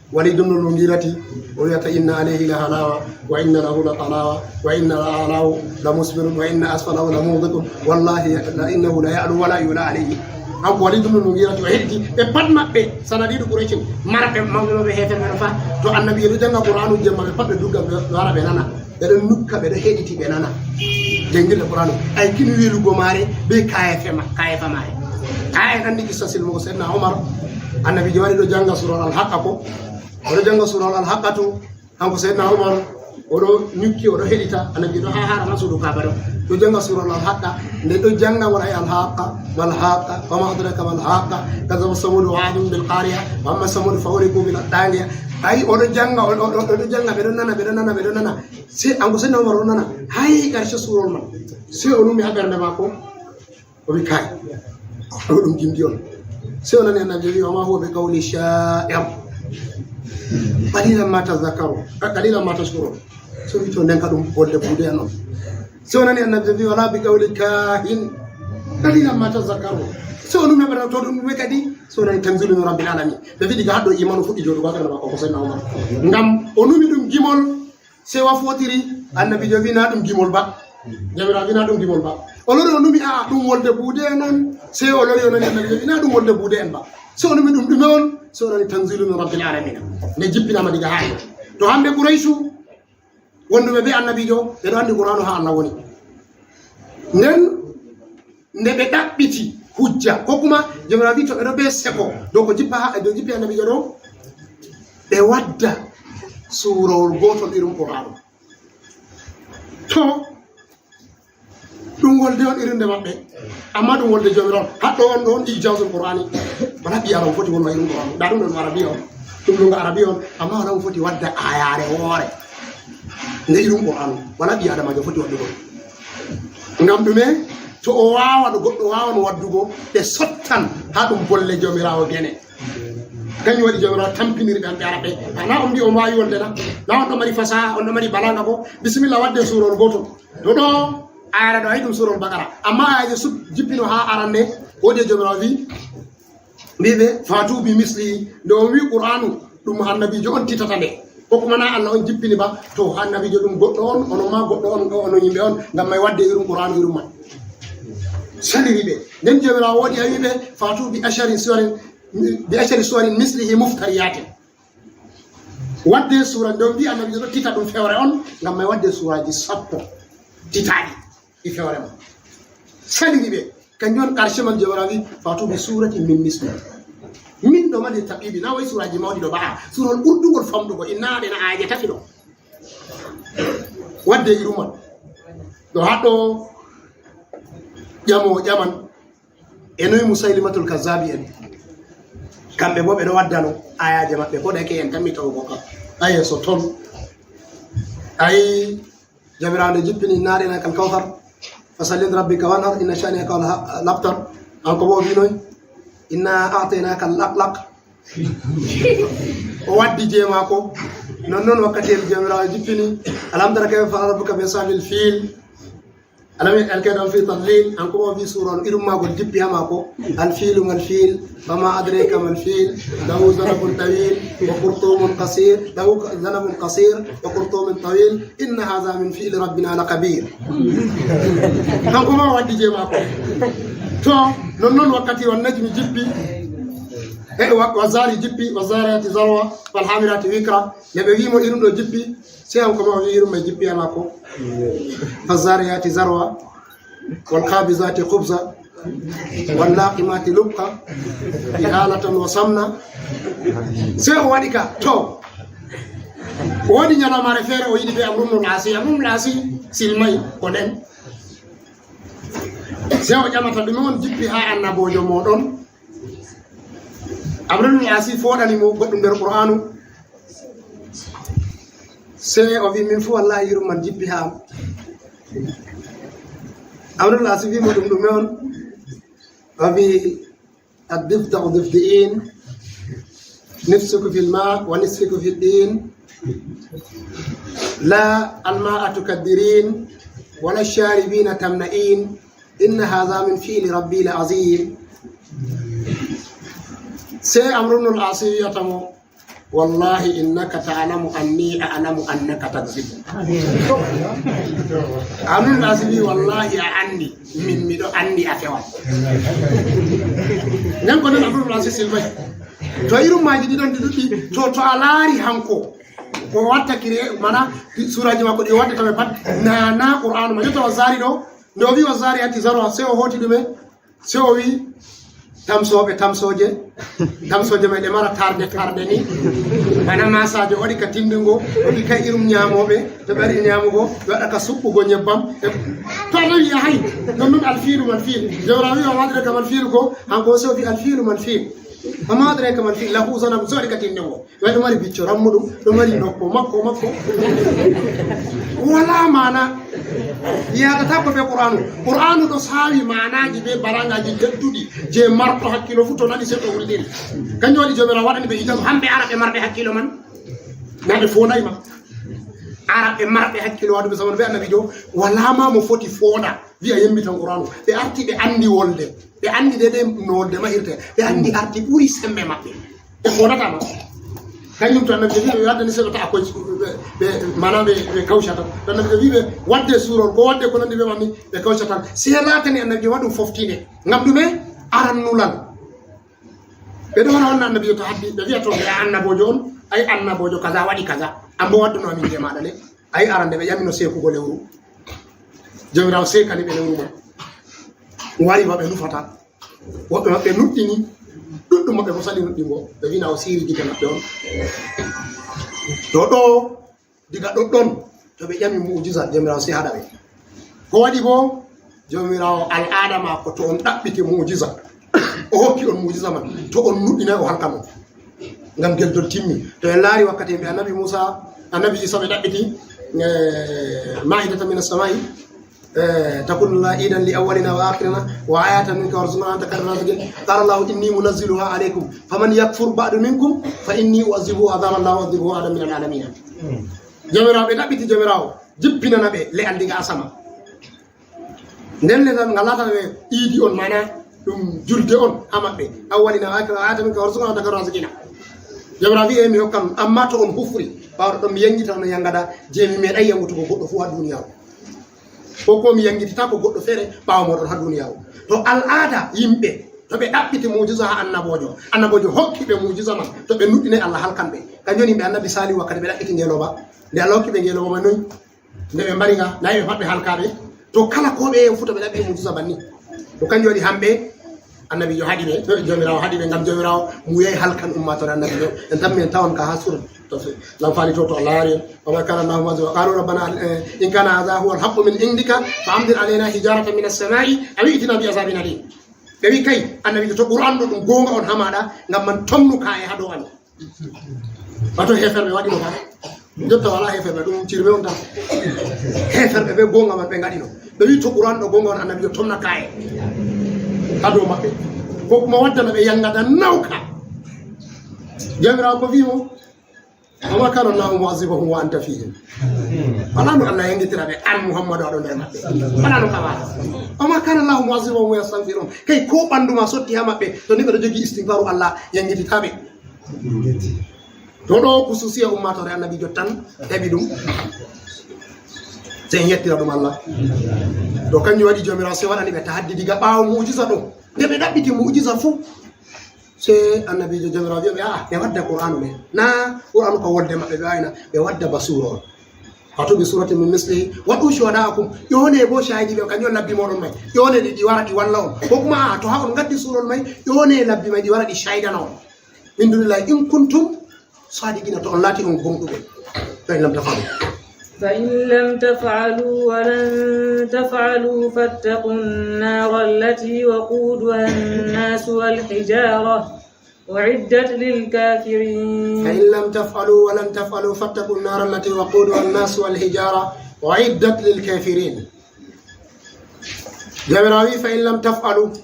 Walid ibn al-Mughirati, o wiyata, "Inna alayhi la halawa, wa inna lahu la talawa, wa inna la alahu la musbirun, wa inna asfalahu la mughdiqun, wallahi la innahu la ya'lu wa la yu'la alayhi." Kanko Walid ibn al-Mughirati o heddi ɓe pat maɓɓe, sanadiidu Qurayshin, marɓe mawɓe mawɓe heeferɓe ɗo fa, to annabi e ɗo jannga Qur'anu jemma ɓe pat ɓe dugga ɓe wara ɓe nana. Ɓe ɗon nukka, ɓe ɗo heɗiti, ɓe nana. Janngirde Qur'anu. Ay, kini welugo maare be kayefa ma-, kayefa maare. Haa en anndi qissa silmugo Seydina Umar. Annabiijo wari ɗo jannga sural Al-Haqqa ko. O ɗo jannga sural Al-Haqqa to. Kanko Seydina Umar, o ɗo nukki, o ɗo heɗita. Annabi ɗo haa harama suudu Kaaba ɗo. Ɗo jannga sural Al-Haqqa. Nde ɗo jannga wala ay Al-Haqqa, mal Haqqa, wa ma adraka mal Haqqa. Kadhaba Samudu wa Adun bil Qari'a. Wa amma Samudu fa uhriqu bil Taghiya. Ay, o ɗo jannga, o ɗo, o ɗo jannga, ɓe ɗo nana, ɓe ɗo nana, ɓe ɗo nana. Sey kanko Seydina Umar o nana, hay karshe surol man. Sey o numi haa ɓernde maako, o wi, "Kay, ɗo ɗum gimdi on." Sey o nani annabi wi, "Wa ma huwa bi qawli sha'ir. Qalilan ma tadhakkarun, qalilan ma tashkurun." Sey o wi, "To nden ka ɗum wolde buude en on." Sey o nani annabi wi, "Wala bi qawli kahin. Qalilan ma tadhakkarun." Sey o numi ɓernde, "To ɗum ɗume kadi?" Sey o nani, "Tanzilu min rabbil alamin." Ɓe wi, diga haɗɗo imanu fuɗɗi jooɗugo haa ɓernde maako, ko Seydina Umar. Ngam o numi ɗum gimol, sey wa fotiri, annabiijo wi na ɗum gimol ba. Jawmiraawo wi na ɗum gimol ba. O lori o numi, "A'a, ɗum wolde buude en on." Sey o lori o nani annabiijo wi na ɗum wolde buude en ba. Sey o numi ɗum ɗume on? Sey o nani tanzilu min rabbil alamin. Nde jippinaama diga haa Allah. To hannde Qurayshu, wonduɓe be annabiijo, ɓe ɗo anndi Qur'aanu haa Allah woni. Nden nde ɓe ɗaɓɓiti hujja, ko kuma Jawmiraawo wi to ɓe ɗo be seko dow ko jippa haa, dow jippi annabiijo ɗo, ɓe wadda suurowol gootol irin Qur'aanu. To ɗum wolde on irin nde maɓɓe, amma ɗum wolde Jawmiraawo on. Haɗɗo on ɗo on ijazul Qur'aani. Wala ɓii Aadama foti wonno irin Qur'aanu. Ndaa ɗum ɗon Arabiya on. Ɗum ɗum Arabiya on, amma wala mo foti wadda ayaare woore nde irin Qur'aanu. Wala ɓii Aadamaajo foti waddugo. Ngam ɗume? To o waawan, goɗɗo waawan waddugo, ɓe sottan haa ɗum bolle Jawmiraawo gene. Kanjum waɗi Jawmiraawo tampiniri ɓe, ɓe ara ɓe. Ana on mbi on waawi wonde na? Na on ɗo mari fasaha, on ɗo mari balaaga bo? Bisimilla, wadde suurol gootol. To ɗo, ayare ɗo, ay ɗum suurol Baqara. Amma ayaje sud jippino haa arande, woodi e Jawmiraawo wi, mbi ɓe, "Fatu bi misli." Nde on wi Qur'aanu, ɗum annabiijo on titata nde. Ko kuma na Allah on jippini ba, to annabiijo ɗum goɗɗo on, onon ma goɗɗo on, ɗo onon yimɓe on, ngam may wadde irin Qur'aanu irin man. Saliri ɓe. Nden Jawmiraawo woodi a wi ɓe, "Fatu bi ashari suwarin, bi ashari suwarin mislihi muftariyatin." Wadde suura, nden mbi annabiijo ɗo tita ɗum fewre on, ngam may wadde suuraaji sappo titaaɗi. E fewre mon. Saliri ɓe. Kanjum on karshe man Jawmiraawo wi, "Fatu bi surati min misli." Min ɗo mari taqibi, na wayi suraaji mawɗi ɗo ba'a. Surol ɓurɗungol famɗugo, inna ɗen aaje tati ɗo. Wadde irum man. Ɗo haɗɗo ƴamo ƴaman. E noy Musaylimatul Kazzabi en. Kamɓe bo ɓe ɗo waddano ayaje maɓɓe. Ko ɗeke en tammi tawugo ka. Aye so ton. Ayi Jawmiraawo nde jippini, "Inna a'taynaka al-kawthar, fasalli li rabbika wanhar, inna shani'aka huwal abtar." Kanko bo o wi noy? "Inna a'taynaka al-laqlaq." O waddi je maako. Non non wakkati en Jawmiraawo jippini, "Alam tara kayfa fa'ala rabbuka bi ashabil fil." Alam yaj'al kaydahum fi tadlil. Kanko bo o wi suura on irum maagol jippi haa maako. "Al filu mal fil." "Wa ma adraka mal fil, lahu zanabun tawil, wa khurtumun qasir, lahu zanabun qasir, wa khurtumun tawil, inna hadha min fi'li rabbina la kabir." Kanko ma o waddi je maako. To, non non wakkati wan najmi jippi, e wa, wa zari jippi, wa zariyati zarwa, fal hamirati wikra, nde ɓe wi mo irum ɗo jippi, sey kanko ma o wi irum mai jippi haa maako. Fa zariyati zarwa, wal qabizati qubza, wal laqimati lubqa, ihalatan wa samna. Sey o waɗi ka, to. O waɗi nyalawmaare feere o yiɗi be Amru ibn al-Asi. Amru ibn al-Asi silmai ko nden. Sey o ƴamata ɗume on jippi haa annaboojo mooɗon. Amru ibn al-Asi fooɗani mo goɗɗum nder Qur'aanu. Sey o wi, "Min fu wallahi irum man jippi haa am." Amru ibn al-Asi wi mo, "Ɗum ɗume on?" O wi, "Ad-difta'u difdi'in, nisfuka fil ma' wa nisfuka fid din, لا الماء تكدرين ولا الشاربين تمنعين إن هذا من فعل ربي العظيم. Sey Amru bnul Aasi wiyata mo, "Wallahi innaka ta'lamu anni a'lamu annaka takzibu." Amru bnul Aasi wi, "Wallahi a anndi, min miɗo anndi a fewan." Nden ko nden Amru bnul Aasi silmay. To irum maaji ɗi ɗon ɗi ɗuɗɗi, to, to a laari hanko, ko watta kire, mana, suuraaji makko ɗi watta tawe pat, na, na Qur'aanu ma. Yotto o zaari ɗo, nde o wi o zaari ati zaro, sey o hooti ɗume? Sey o wi tamsooɓe, tamsooje, tamsooje may ɗe mara tarde, tarde ni. Bana maasaajo waɗi ka tindungo, waɗi ka irum ñaamooɓe, to ɓe ari ñaamugo, ɓe waɗa ka suɓɓugo ñebbam. E, to a tawi a hay, non non alfiilu man fiil. Jawra wi o waɗire ka man fiilu ko, hanko sey o wi alfiilu man fiil. Amma waɗire ka man fiil, lahu zanabun, sey waɗi ka tindungo. Ɓe ɗo mari bicco rammuɗum, ɗo mari nokko makko, makko. Wala maana. Yaadata ko be Qur'aanu. Qur'aanu ɗo saawi maanaaji be barangaaji tedduɗi je marɗo hakkilo fu to nani sey to wulɗiri. Kanjum waɗi Joomiraawo waɗani ɓe ijaza, hamɓe Araɓe marɓe hakkilo man. Na ɓe foonday ma. Araɓe marɓe hakkilo waɗuɓe zamanu be Annabiijo, wala ma mo foti foonda. Wi'a yembitan Qur'aanu. Ɓe arti ɓe anndi wolde. Ɓe anndi deydey no wolde mahirte. Ɓe anndi arti ɓuri sembe maɓɓe. Ɓe foondata ma. Kanjum to Annabiijo wi ɓe waddani seɗɗa ta a koy ɓe, ɓe, mana ɓe, ɓe kawcata. To Annabiijo wi ɓe wadde suurol, ko wadde ko nanndi be man ni, ɓe kawcata. Sey laatani Annabiijo waɗum foftinde. Ngam ɗume? Aran nulal. Ɓe ɗo wona on Annabiijo to haddi, ɓe wi'a to ɓe a annaboojo on, ay annaboojo kaza waɗi kaza. Ambo wadduno amin je maɗa le. Ay arande ɓe ƴamino sekugo lewru. Joomiraawo sekani ɓe lewru man. Wari ma ɓe nufata. Woɓɓe maɓɓe nuɗɗini. Ɗuɗɗum maɓɓe ko sali nuɗɗingo. Ɓe wina o siiri gite maɓɓe on. To ɗo, diga ɗoɗɗon, to ɓe ƴami mu'jiza, Joomiraawo sey haɗa ɓe. Ko waɗi bo, Joomiraawo al'aada maako to on ɗaɓɓiti mu'jiza, o hokki on mu'jiza man, to on nuɗɗinay o halkan on. Ngam geldol timmi. To en laari wakkati yimɓe Annabi Muusa, Annabi Iisa ɓe ɗaɓɓiti, eh, maa'idatan mina samaa'i, eh, takunu lana iidan li awwalina wa aakhirina wa aayatan minka warzuqna wa anta khayrur raaziqiin. Qaala Allaahu innii munazziluhaa alaykum faman yakfur ba'du minkum fa innii u'azzibuhu azaaban laa u'azzibuhu ahadan minal aalamiina. Joomiraawo, ɓe ɗaɓɓiti Joomiraawo jippinana ɓe le'al diga asama. Nden le tan ngal laatata ɓe iidi on, mana ɗum julde on ha maɓɓe. Awwalina wa akhirina wa aayatan minka warzuqna wa anta khayrur raaziqiina. Joomiraawo wi'i, "Mi hokkan, amma to on hufri, ɓaawo ɗon mi yangita on yangada je mi meeɗay yangutugo goɗɗo fuu ha duniyaaru. Ko, ko mi yangititaako goɗɗo feere ɓaawo mooɗon ha duniyaaru." To al'aada yimɓe, to ɓe ɗaɓɓiti muujiza ha annaboojo, annaboojo hokki ɓe muujiza man, to ɓe nuɗɗinay Allah halkan ɓe. Kanjum woni yimɓe Annabi Saalihu wakkati ɓe ɗaɓɓiti ngeelooba. Nde Allah hokki ɓe ngeelooba man noy? Nde ɓe mbari nga, nayi ɓe pat ɓe halkaaɓe. To kala ko ɓe yehi fu to ɓe ɗaɓɓi muujiza banni. To kanjum waɗi hamɓe, Annabiijo haɗi ɓe, Joomiraawo haɗi ɓe, ngam Joomiraawo muuyay halkan ummaatoore Annabiijo. En tammi en tawan ka haa suura to fe-, Lamfaali to, to Allah yaari en. وما كان الله معذبهم وقالوا ربنا إن كان هذا هو الحق من عندك فأمطر علينا حجارة من السماء أو ائتنا بعذاب أليم. Ɓe wi kay, Annabiijo, to Qur'an ɗo ɗum goonga on ha maaɗa, ngam man tomnu kaa'e ha dow amin. Wato heeferɓe waɗino ka. Jotta wala heeferɓe, ɗum cirɓe on tan. Heeferɓe ɓe goonga man ɓe ngaɗino. Ɓe wi to Qur'an ɗo goonga on, Annabiijo tomna kaa'e ha dow maɓɓe. Ko kuma waddana ɓe yangada nawka. Joomiraawo ko wi mo, "وما كان الله معذبهم وأنت فيهم." Wala no Allah yangitira ɓe an Muhammadu aɗo nder maɓɓe. Wala no ka wala. "وما كان الله معذبهم وهم يستغفرون." Kay ko ɓandu ma sotti ha maɓɓe, to ni ɓe ɗo jogi istigfaru, Allah yangitita ɓe. To ɗo kususiya ummaatoore Annabiijo tan heɓi ɗum. Sey en yettira ɗum Allah. To kanjum waɗi Joomiraawo sey waɗani ɓe tahaddi diga ɓaawo mu'jiza ɗo. Nde ɓe ɗaɓɓiti mu'jiza fuu, sey Annabiijo Joomiraawo wi'a ɓe, "A'a, ɓe wadda Qur'aanu ɓe. Na Qur'aanu ka wolde maɓɓe ɓe waawina, ɓe wadda ba suura on. فأتوا بسورة من مثله وادعوا شهداءكم." Ƴoone bo shahidi ɓe, kanjum on labbi mooɗon may. Ƴoone ɗi, ɗi wara ɗi walla on. Ko kuma, a'a, to haa on ngaddi suurol may, ƴoone labbi may ɗi wara ɗi shaydana on. Min dunillahi in kuntum sadiqina, to on laati on gomɗuɓe. فإن لم تفعلوا. فإن لم تفعلوا ولن تفعلوا فاتقوا النار التي وقودها الناس والحجارة أعدت للكافرين. فإن لم تفعلوا ولن تفعلوا فاتقوا النار التي وقودها الناس والحجارة أعدت للكافرين. Joomiraawo wi, "Fa in lam taf'alu,"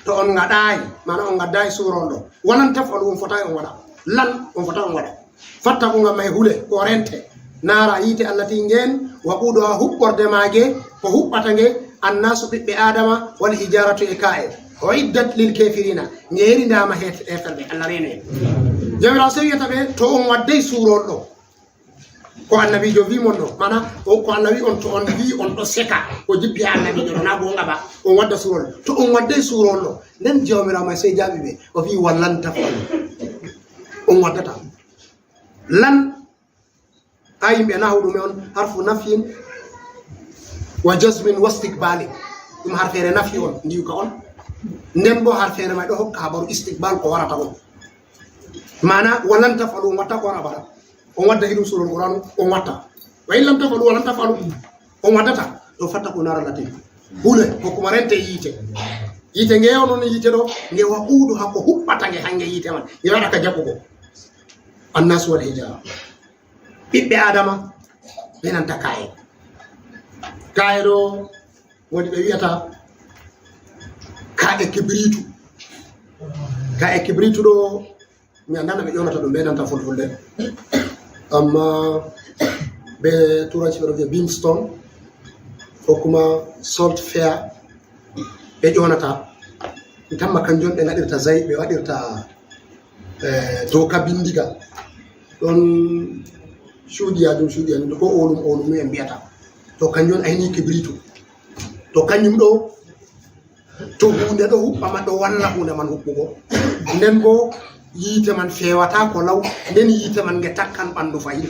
to on ngaɗaay, maana on ngaddaay suura on ɗo. "Wa lan taf'alu," on fotaay on waɗa. "Lan," on fotaay on waɗa. Fattaqu, ngam may hule, ko rente. Naara, yiite, allati, ngeen, waquuduha, huɓɓorde maage, ko huɓɓata nge, annaasu, ɓiɓɓe Aadama, wal hijaaratu, e kaa'e. Uiddat lil kaafiriina, nge yeridaama he-, heeferɓe, Allah reeno en. Jawmiraawo sey wiyata ɓe, to on waddey suurowol ɗo. Ko annabiijo wi mon ɗo, mana, o, ko Allah wi on, to on wi on ɗo seka, ko jippi ha annabiijo ɗo, na goonga ba, on wadda suurowol. To on waddey suurowol ɗo, nden Jawmiraawo may sey jaabi ɓe, o wi, "Wa lan taf'alu." On waddata. Lan, ha yimɓe nahu ɗum e on harfu nafyin wa jazmin wa istiqbalin. Ɗum harfeere nafyi on, ndiwka on. Nden bo harfeere may ɗo hokka habaru istiqbal ko warata on. Mana, "Wa lan taf'alu", on watta ko on abada. On wadda hiɗum suurol Qur'an, on watta. "Wa in lam taf'alu, wa lan taf'alu." On waddata. To fattaqu naara lati. Hule, ko kuma rente yiite. Yiite nge on, on yiite ɗo, nge waquuduha, ko huɓɓata nge hange yiite man. Nge waɗa ka jaɓugo. Annaasu wal hijaara. Ɓiɓɓe Aadama, ɓe nanta kaa'e. Kaa'e ɗo, woni ɓe wiyata kaa'e kibriitu. Kaa'e kibriitu ɗo, mi anndaa no ɓe ƴoonata ɗum be nanta fulfulde. Amma be turanci ɓe ɗo viya brimstone, ko kuma sulphur, ɓe ƴoonata. Tamma kanjum ɓe ngaɗirta zay, ɓe waɗirta, eh, tooka bindiga. Ɗon cuuɗi yaajum, cuuɗi yaajum, ko oolum, oolum en mbiyata. To kanjum on ayni kibriitu. To kanjum ɗo, to huunde ɗo huɓɓama, ɗo walla huunde man huɓɓugo. Nden bo yiite man feewata ko law, nden yiite man nge takkan ɓandu fahin.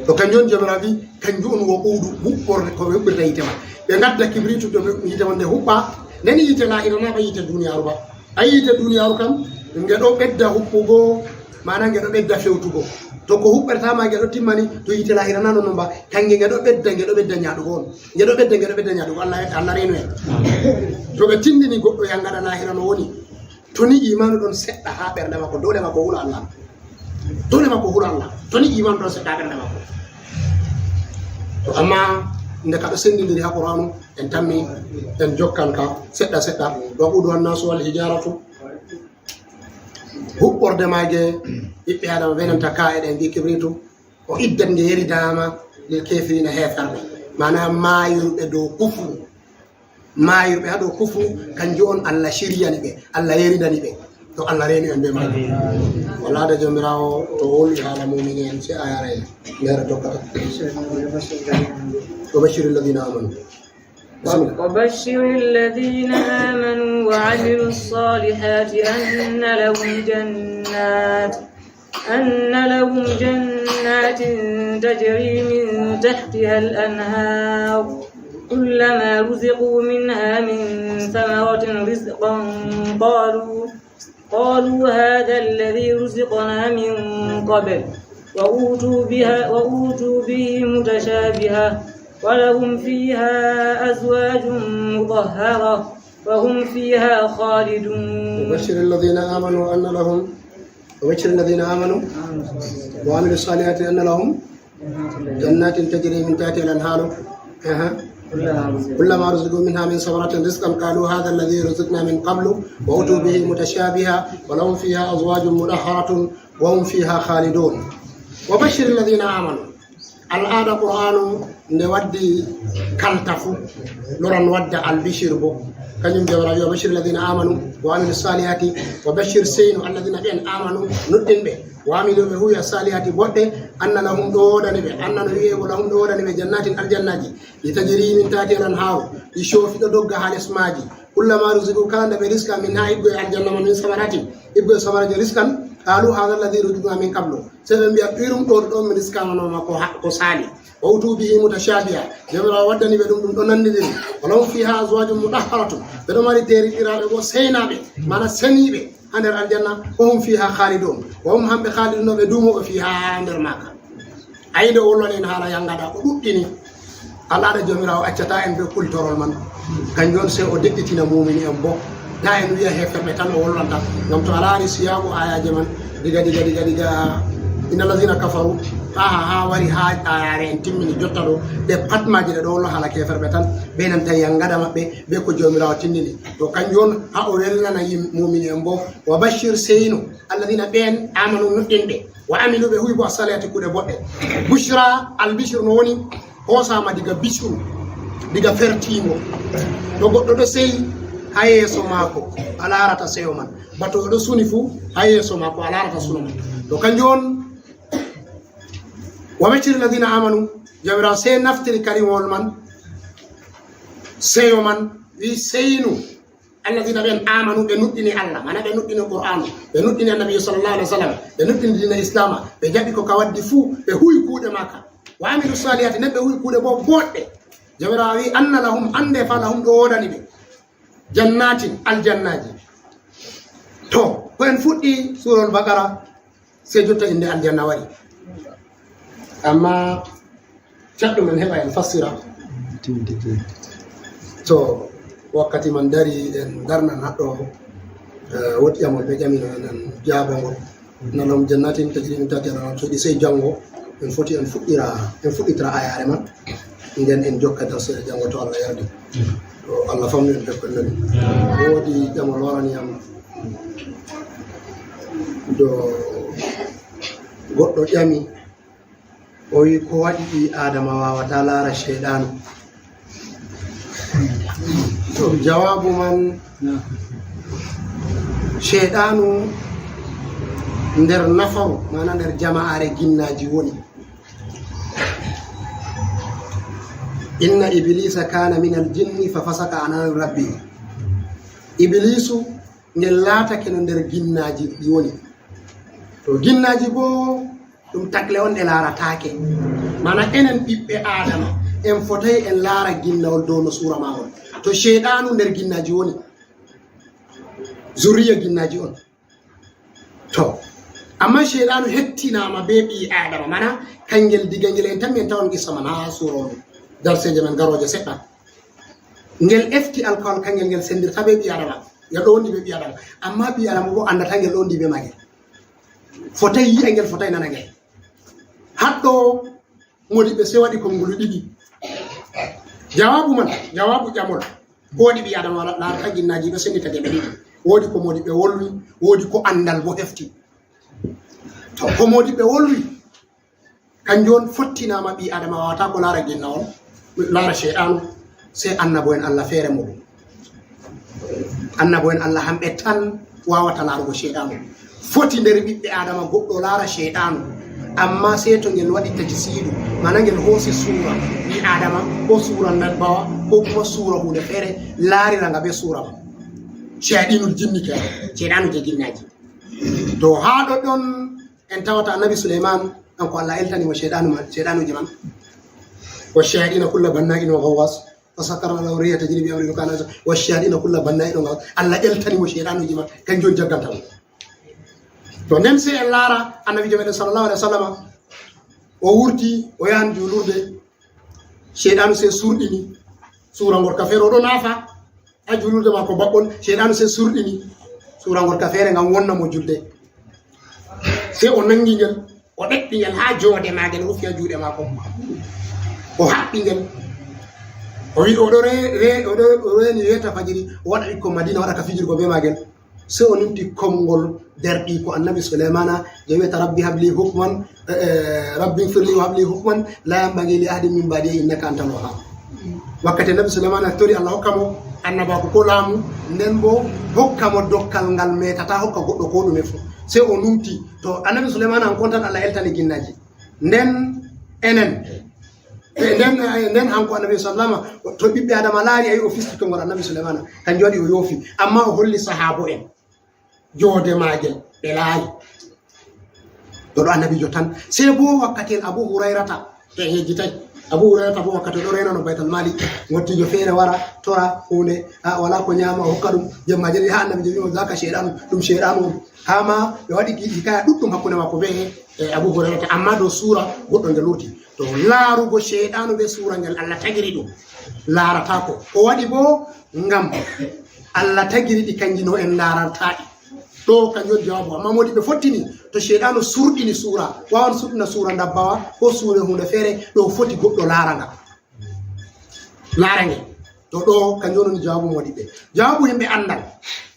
To kanjum on Jawmiraawo wi, kanjum on waquudu, huɓɓorde ko ɓe huɓɓirta yiite man. Ɓe ngadda kibriitu, to ɓe yiite man nde huɓɓa, nden yiite laahira na ba yiite duniyaaru ba. A yiite duniyaaru kam, nge ɗo ɓedda huɓɓugo, maana nge ɗo ɓedda fewtugo. To ko huɓɓirta ma nge ɗo timmani, to yiite laahira na non ba, kange nge ɗo ɓedda, nge ɗo ɓedda nyaɗugo on. Nge ɗo ɓedda, nge ɗo ɓedda nyaɗugo. Allah, Allah reenu en. To ɓe tindini goɗɗo yangada laahira no woni, to ni imaanu ɗon seɗɗa haa ɓernde makko, doole makko hula Allah. Doole makko hula Allah. To ni imaanu ɗon seɗɗa haa ɓernde makko. To amma nde ka ɗo senndindiri haa Qur'aanu, en tammi, en jokkan ka seɗɗa seɗɗa. Waquuduha annaasu wal hijaaratu. Huɓɓorde maage, ɓiɓɓe Aadama ɓe nanta kaa'e ɗen, ɓe kibriitu. Uiddat, nge yeridaama, lil kaafiriina, heeferɓe. Maana maayirɓe dow kufru. Maayirɓe haa dow kufru, kanjum on Allah shiryani ɓe, Allah yeridani ɓe. To Allah reenu en be maajum. Wala da Jawmiraawo to wolwi haala muumini en, sey a yara en. Ndera tokkata. Wa bashshiril ladina amanu. Bismillah. وبشر الذين آمنوا وعملوا الصالحات أن لهم جنات، أن لهم جنات تجري من تحتها الأنهار، كلما رزقوا منها من ثمرة رزقا قالوا، قالوا هذا الذي رزقنا من قبل، وأتوا بها، وأتوا به متشابها، ولهم فيها أزواج مطهرة، وهم فيها خالدون. وبشر الذين آمنوا أن لهم، وبشر الذين آمنوا وعملوا الصالحات أن لهم جنات تجري من تحتها الأنهار. أها. كلما رزقوا منها من ثمرة رزقا قالوا هذا الذي رزقنا من قبل وأتوا به متشابها ولهم فيها أزواج مطهرة وهم فيها خالدون. وبشر الذين آمنوا. Al'aada Qur'aanu nde waddi kalta fu, loran wadda albishir bo. Kanjum Jawmiraawo wi, "Wa bashshiril ladina amanu wa amilu salihati, wa bashshir seynu alladina ɓen amanu, nuɗɗinɓe, wa amilu ɓe huwi salihati boɗɗe, anna lahum ɗo woodani ɓe, anna no wi'e bo lahum ɗo woodani ɓe jannatin aljannaji, ɗi tajri min tahtiha al-anharu, ɗi coofi ɗo dogga haa les maaji, kullama ruziqu kala nde ɓe riska min haa iggo e aljanna man min samaratin, iggo e samaratin riskan, qalu hadha alladhi ruziqna min qablu." Sey ɓe mbi'a, "Irum ɗo ɗon min riskanoma ko ha-, ko saali." "Wa utu bihi mutashabiha." Jawmiraawo waddani ɓe ɗum, ɗum ɗo nandidiri. "Wa lahum fiha azwajun mutahharatun." Ɓe ɗo mari deeriɗiraaɓe bo seynaɓe, mana seniɓe ha nder aljanna. "Wa hum fiha khalidun." Wa hum hamɓe khalidun ɓe duumoɓe fiha ha nder maaka. Ayi nde o wolwani en haala yangada ko ɗuɗɗini. Al'aada Jawmiraawo accata en be kultorol man. Kanjum on sey o de'itina muumini en bo. Na en wi'a heeferɓe tan o wolwanta. Ngam to a laari siyaaku ayaaje man, diga, diga, diga, diga, "Innal ladhina kafaru", haa, haa wari haa ayaare en timmini jotta ɗo, ɗe pat maaje ɗe ɗo wolwa haala keeferɓe tan, be nanta yangada maɓɓe, be ko Jawmiraawo tindini. To kanjum on haa o welnana yim-, muumini en bo. "Wa bashshir", seynu, "alladhina", ɓeen, "amanu", nuɗɗinɓe. Wa amilu, ɓe huwi bo assalihati, kuuɗe boɗɗe. Bushra, albishir no woni, hoosama diga bishru, diga fertiingo. To goɗɗo ɗo seyi, haa yeeso maako, a laarata seyo man. Ba to o ɗo suni fu, haa yeeso maako, a laarata suno man. To kanjum on, wa bashshiri alladhina amanu, Jawmiraawo sey naftiri kalimawol man, seyo man, wi seynu. Alladhina, ɓen, amanu, ɓe nuɗɗini Allah, mana ɓe nuɗɗini Qur'aanu, ɓe nuɗɗini Annabi sallallahu alaihi wasallam, ɓe nuɗɗini diina Islaama, ɓe jaɓi ko ka waddi fuu, ɓe huwi kuuɗe maaka. Wa amilu salihati, nden ɓe huwi kuuɗe bo boɗɗe. Jawmiraawo wi, anna lahum, annde fa lahum, ɗo woodani ɓe. Jannatin, aljannaaji. To, ko en fuɗɗi Suurawol Baqara, sey jotta innde aljanna wari. Amma caɗɗo men heɓa en fassira. To wakkati man dari, en darnan haɗɗo, eh, woodi ƴamol ɓe ƴamino en, en jaabongol. Nalahum jannatin tajri min tahtiha al-anhar, to ɗi sey janngo en foti en fuɗɗira, en fuɗɗitira ayaare man. Nden en jokka darsuɗe janngo to Allah yardi. To Allah famnu en pepper nani. Woodi ƴamol warani am. Do goɗɗo ƴami, o wi, ko waɗi ɓii Aadama waawata laara Ceyɗaanu? To, jawaabu man, Ceyɗaanu nder nafaru, maana nder jama'aare ginnaaji woni. Inna Iblisa kana min al-jinni fa fasaka an amri rabbi. Iblisu, ngel laatake no nder ginnaaji ɗi woni. To ginnaaji boo, ɗum tagle on ɗe laarataake. Mana enen ɓiɓɓe Aadama, en fotay en laara ginnawol dow no suura maagol. To Ceyɗaanu nder ginnaaji woni, zurriya ginnaaji on. To, amma Ceyɗaanu hettinaama bee ɓii Aadama, mana kangel diga ngel en tammi en tawan qissa man haa suura on, darseeje men garooje seɗɗa. Ngel efti alkawal kangel ngel senndirta bee ɓii Aadama. Ngel ɗo wondi bee ɓii Aadama. Amma ɓii Aadama boo anndataa ngel ɗo wondi bee maagel. Fotay yi'a ngel, fotay nana ngel. Haɗɗo moodiɓɓe sey waɗi konnguli ɗiɗi. Jawaabu man, jawaabu ƴamol. Ko waɗi ɓii Aadama wala laarata ginnaaji ɗo senditake ɓe ɗiɗi. Woodi ko moodiɓɓe wolwi, woodi ko anndal boo hefti. To ko moodiɓɓe wolwi, kanjum on fottinaama ɓii Aadama waawataa ko laara ginnawol, laara Ceyɗaanu, sey annabo'en Allah feere muuɗum. Annabo'en Allah hamɓe tan waawata laarugo Ceyɗaanu. Foti nder ɓiɓɓe Aadama goɗɗo laara Ceyɗaanu, amma sey to ngel waɗi tajsiidu, mana ngel hoosi suura ɓii Aadama, ko suura ndabbawa, ko kuma suura huunde feere, laarira nga bee suura ma. Ceyɗinul jinni kenan, Ceyɗaanu je ginnaaji. To haa ɗoɗɗon en tawata Annabi Suleymaan, kanko Allah eltani mo Ceyɗaanu ma-, Ceyɗaanuuji man. Wa shayaɗina kulla banna'in wa ghawwas. Wa sakkarna lahu riha tajri bi amrihi rukanan. Wa shayaɗina kulla banna'in wa ghawwas. Allah eltani mo Ceyɗaanuuji man, kanjum on jagganta mo. To nden sey en laara Annabiijo meɗen sallallahu alaihi wasallama, o wurti, o yahan juulurde, Ceyɗaanu sey surɗini suura ngol ka feere, o ɗo naafa haa juulurde maako baɓɓol, Ceyɗaanu sey surɗini suura ngol ka feere ngam wonna mo julde. Sey o nangi ngel, o ɗeɓɓi ngel haa joode maagel, o rufi haa juuɗe maako. O haɓɓi ngel. O wi, o ɗo re-, re-, o ɗo, o reeni reeta fajiri, o waɗa ɓikkon Madiina waɗa ka fijirgo bee maagel. Sey o numti konngol derɗiiko Annabi Suleymaana, je wi'ata, "Rabbi habli hukman, eh, eh, rabbi ighfirli wa habli hukman, la yanbaghi li ahadin min ba'di, innaka antal wahhab." Wakkati Annabi Suleymaana tori Allah hokka mo annabaaku ko laamu, nden bo hokka mo dokkal ngal meetata hokka goɗɗo ko ɗume fu. Sey o numti, to Annabi Suleymaana on kontan Allah eltani ginnaaji. Nden enen, e nden, e nden hanko Annabi sallama, to ɓiɓɓe Adama laari, ayi o fisti konngol Annabi Suleymaana, kanjum waɗi o yoofi. Amma o holli sahaabo'en joode maagel, ɓe laari. To ɗo Annabiijo tan. Sey bo wakkati en Abu Hurayrata, to en yejjitay. Abu Hurayrata bo wakkati o ɗo reenano Baytal Maali, ngottiijo feere wara, tora huunde, a, wala ko nyaama, o hokka ɗum. Jemma jali haa Annabiijo wi'i mo, "Zaka shayɗanu, ɗum shayɗanu on." Haa ma ɓe waɗi ki hikaya ɗuɗɗum hakkunde maako be, e Abu Hurayrata, amma dow suura goɗɗo ngel wurti. To laarugo shayɗanu be suura ngel Allah tagiri ɗum, laarataako. Ko waɗi bo ngam Allah tagiri ɗi, kanji no en laaranta ɗi. Ɗo kanjum on jawaabu. Amma moodi ɓe fottini, to shayɗanu surɗini suura, waawan surɗina suura ndabbawa ko suura huunde feere, ɗo foti goɗɗo laara nga. Laara ngel. To ɗo kanjum on jawaabu moodi ɓe. Jawaabu yimɓe anndal,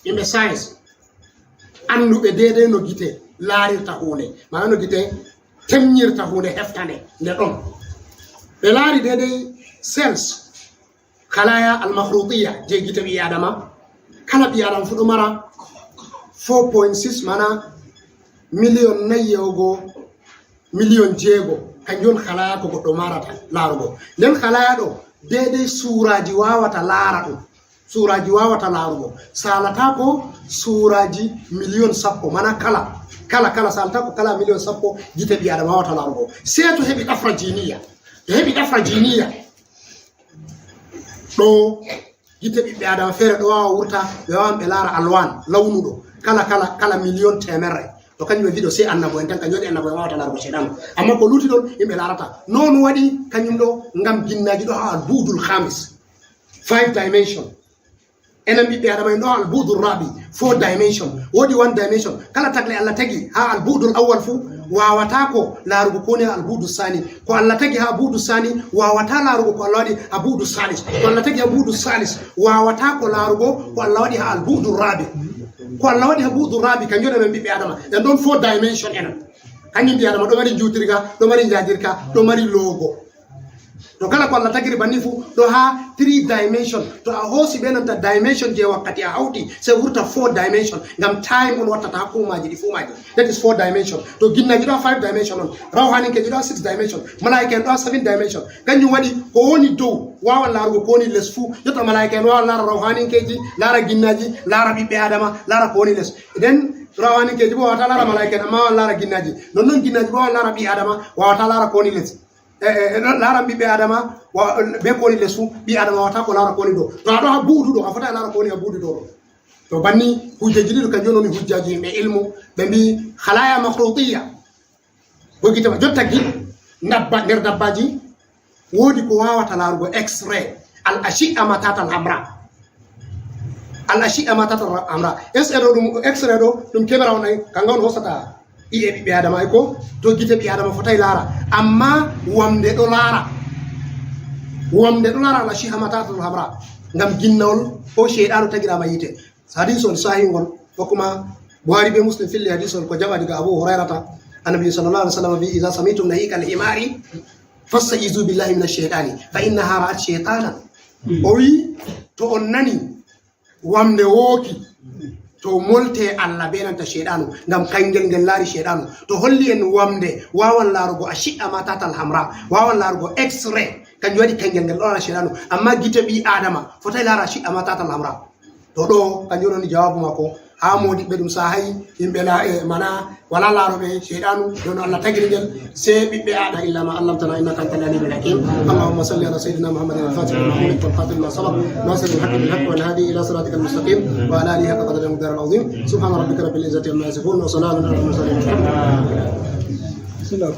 yimɓe science, annduɓe deedey no gite laarirta huunde, maanaam no gite temñirta huunde, hefta nde, nde ɗon. Ɓe laari deydey cells, khalaya al-makhrutiyya, je gite ɓii Aadama. Kala ɓii Aadama fu ɗo mara four point six, maanaam miliyon nayi yahugo miliyon jeego, kanjum on khalaya ko goɗɗo marata laarugo. Nden khalaya ɗo, deydey suuraaji waawata laara ɗum. Suuraaji waawata laarugo. Saalata ko suuraaji miliyon sappo, maanaam kala, kala, kala, saalata ko kala miliyon sappo gite ɓii Aadama waawata laarugo. Sey to heɓi ɗafra jiiniya. To heɓi ɗafra jiiniya. Ɗo gite ɓiɓɓe Aadama feere ɗo waawa wurta, ɓe waawan ɓe laara alwan, lawnu ɗo, kala, kala, kala miliyon teemerre. To kanjum ɓe mbiɗo sey annabo en tan, kanjum waɗi annabo en waawata laarugo seyɗaanu. Amma ko lutti ɗon, yimɓe laarata. Noon waɗi kanjum ɗo ngam ginnaaji ɗo haa al-bu'dul khamis, five dimension. Enen ɓiɓɓe Aadama en ɗo haa al-bu'dul rabi, four dimension. Woodi one dimension. Kala tagle Allah tagi haa al-bu'dul awwal fu, waawata ko laarugo ko woni haa al-bu'dus sani. Ko Allah tagi haa bu'dus sani, waawata laarugo ko Allah waɗi haa bu'dus salis. Ko Allah tagi haa bu'dus salis, waawata ko laarugo ko Allah waɗi haa al-bu'dul rabi. Ko Allah waɗi haa bu'dul rabi, kanjum on enen ɓiɓɓe Aadama. En ɗon four dimension enen. Kanjum ɓii Aadama ɗo mari njuutirga, ɗo mari njaajirka, ɗo mari loogo. To kala ko Allah tagiri banni fu, ɗo haa three dimension. To a hoosi ɓe nanta dimension je wakkati a hawti, sey wurta four dimension. Ngam time on wattata haa kuumaaji ɗi fuu maaji. That is four dimension. To ginnaaji ɗo haa five dimension on. Rawhaninkeeji ɗo haa six dimension. Malaa'ika en ɗo haa seven dimension. Kanjum waɗi ko woni dow waawan laarugo ko woni les fuu. Jotta malaa'ika en waawan laara rawhaninkeeji, laara ginnaaji, laara ɓiɓɓe Aadama, laara ko woni les. Nden rawhaninkeeji bo waawata laara malaa'ika en, amma waawan laara ginnaaji. Nonnon ginnaaji bo waawan laara ɓii Aadama, waawata laara ko woni les. E, e, e, laaran ɓiɓɓe Aadama, wa-, be ko woni les fuu, ɓii Aadama waawata ko laara ko woni dow. To a ɗo haa buudu ɗo, a fotaay laara ko woni haa buudu dow ɗo. To banni hujjaji ɗiɗo kanjum woni hujjaji yimɓe ilmu, ɓe mbii khalaya makhrutiyya. Ko gite ma jotta gi, ndabba-, nder dabbaaji, woodi ko waawata laarugo X-ray, al-ashiyya matatal hamra. Al-ashiyya matatal hamra. X-ray ɗo ɗum, X-ray ɗo ɗum kemera on ay, kanga on hoosata i'e ɓiɓɓe Aadama ay ko, to gite ɓii Aadama fotaay laara. Amma wamnde ɗo laara. Wamnde ɗo laara al-ashiyya matatal hamra. Ngam ginnawol ko seyɗaanu tagiraama yiite. Hadiis on sahih ngol, ko kuma Bukhari be Muslim filli hadiis on ko jaɓa diga Abu Hurayrata, Annabi sallallahu alaihi wasallam bi, "Idha sami'tum nahika al-himari, fastaizu billahi minash shaytani, fa innaha ra'at shaytanan." O wi, to on nani wamnde wooki, to molte Allah be nanta seyɗaanu, ngam kangel ngel laari seyɗaanu. To holli en wamnde waawan laarugo ashiyya matatal hamra, waawan laarugo X-ray, kanjum waɗi kangel ngel ɗo laara seyɗaanu. Amma gite ɓii Aadama fotaay laara ashiyya matatal hamra. To ɗo, kanjum woni jawaabu maako. Haa moodiɓɓe ɗum sahay, yimɓe la-, e, mana, wala laaroɓe seyɗaanu, ɗon Allah tagiri ngel, sey ɓiɓɓe Aadama, illa ma allamtana innaka antal alimul hakim. Allahumma salli ala sayyidina Muhammadin al-fatih lima ughliq wal khatim lima sabaq, nasiril haqqi bil haqqi wal hadi ila siratikal mustaqim, wa ala alihi haqqa qadrihi wa miqdarihil azim. Subhana rabbika rabbil izzati amma yasifun, wa salamun ala al mursalin. Bismillah.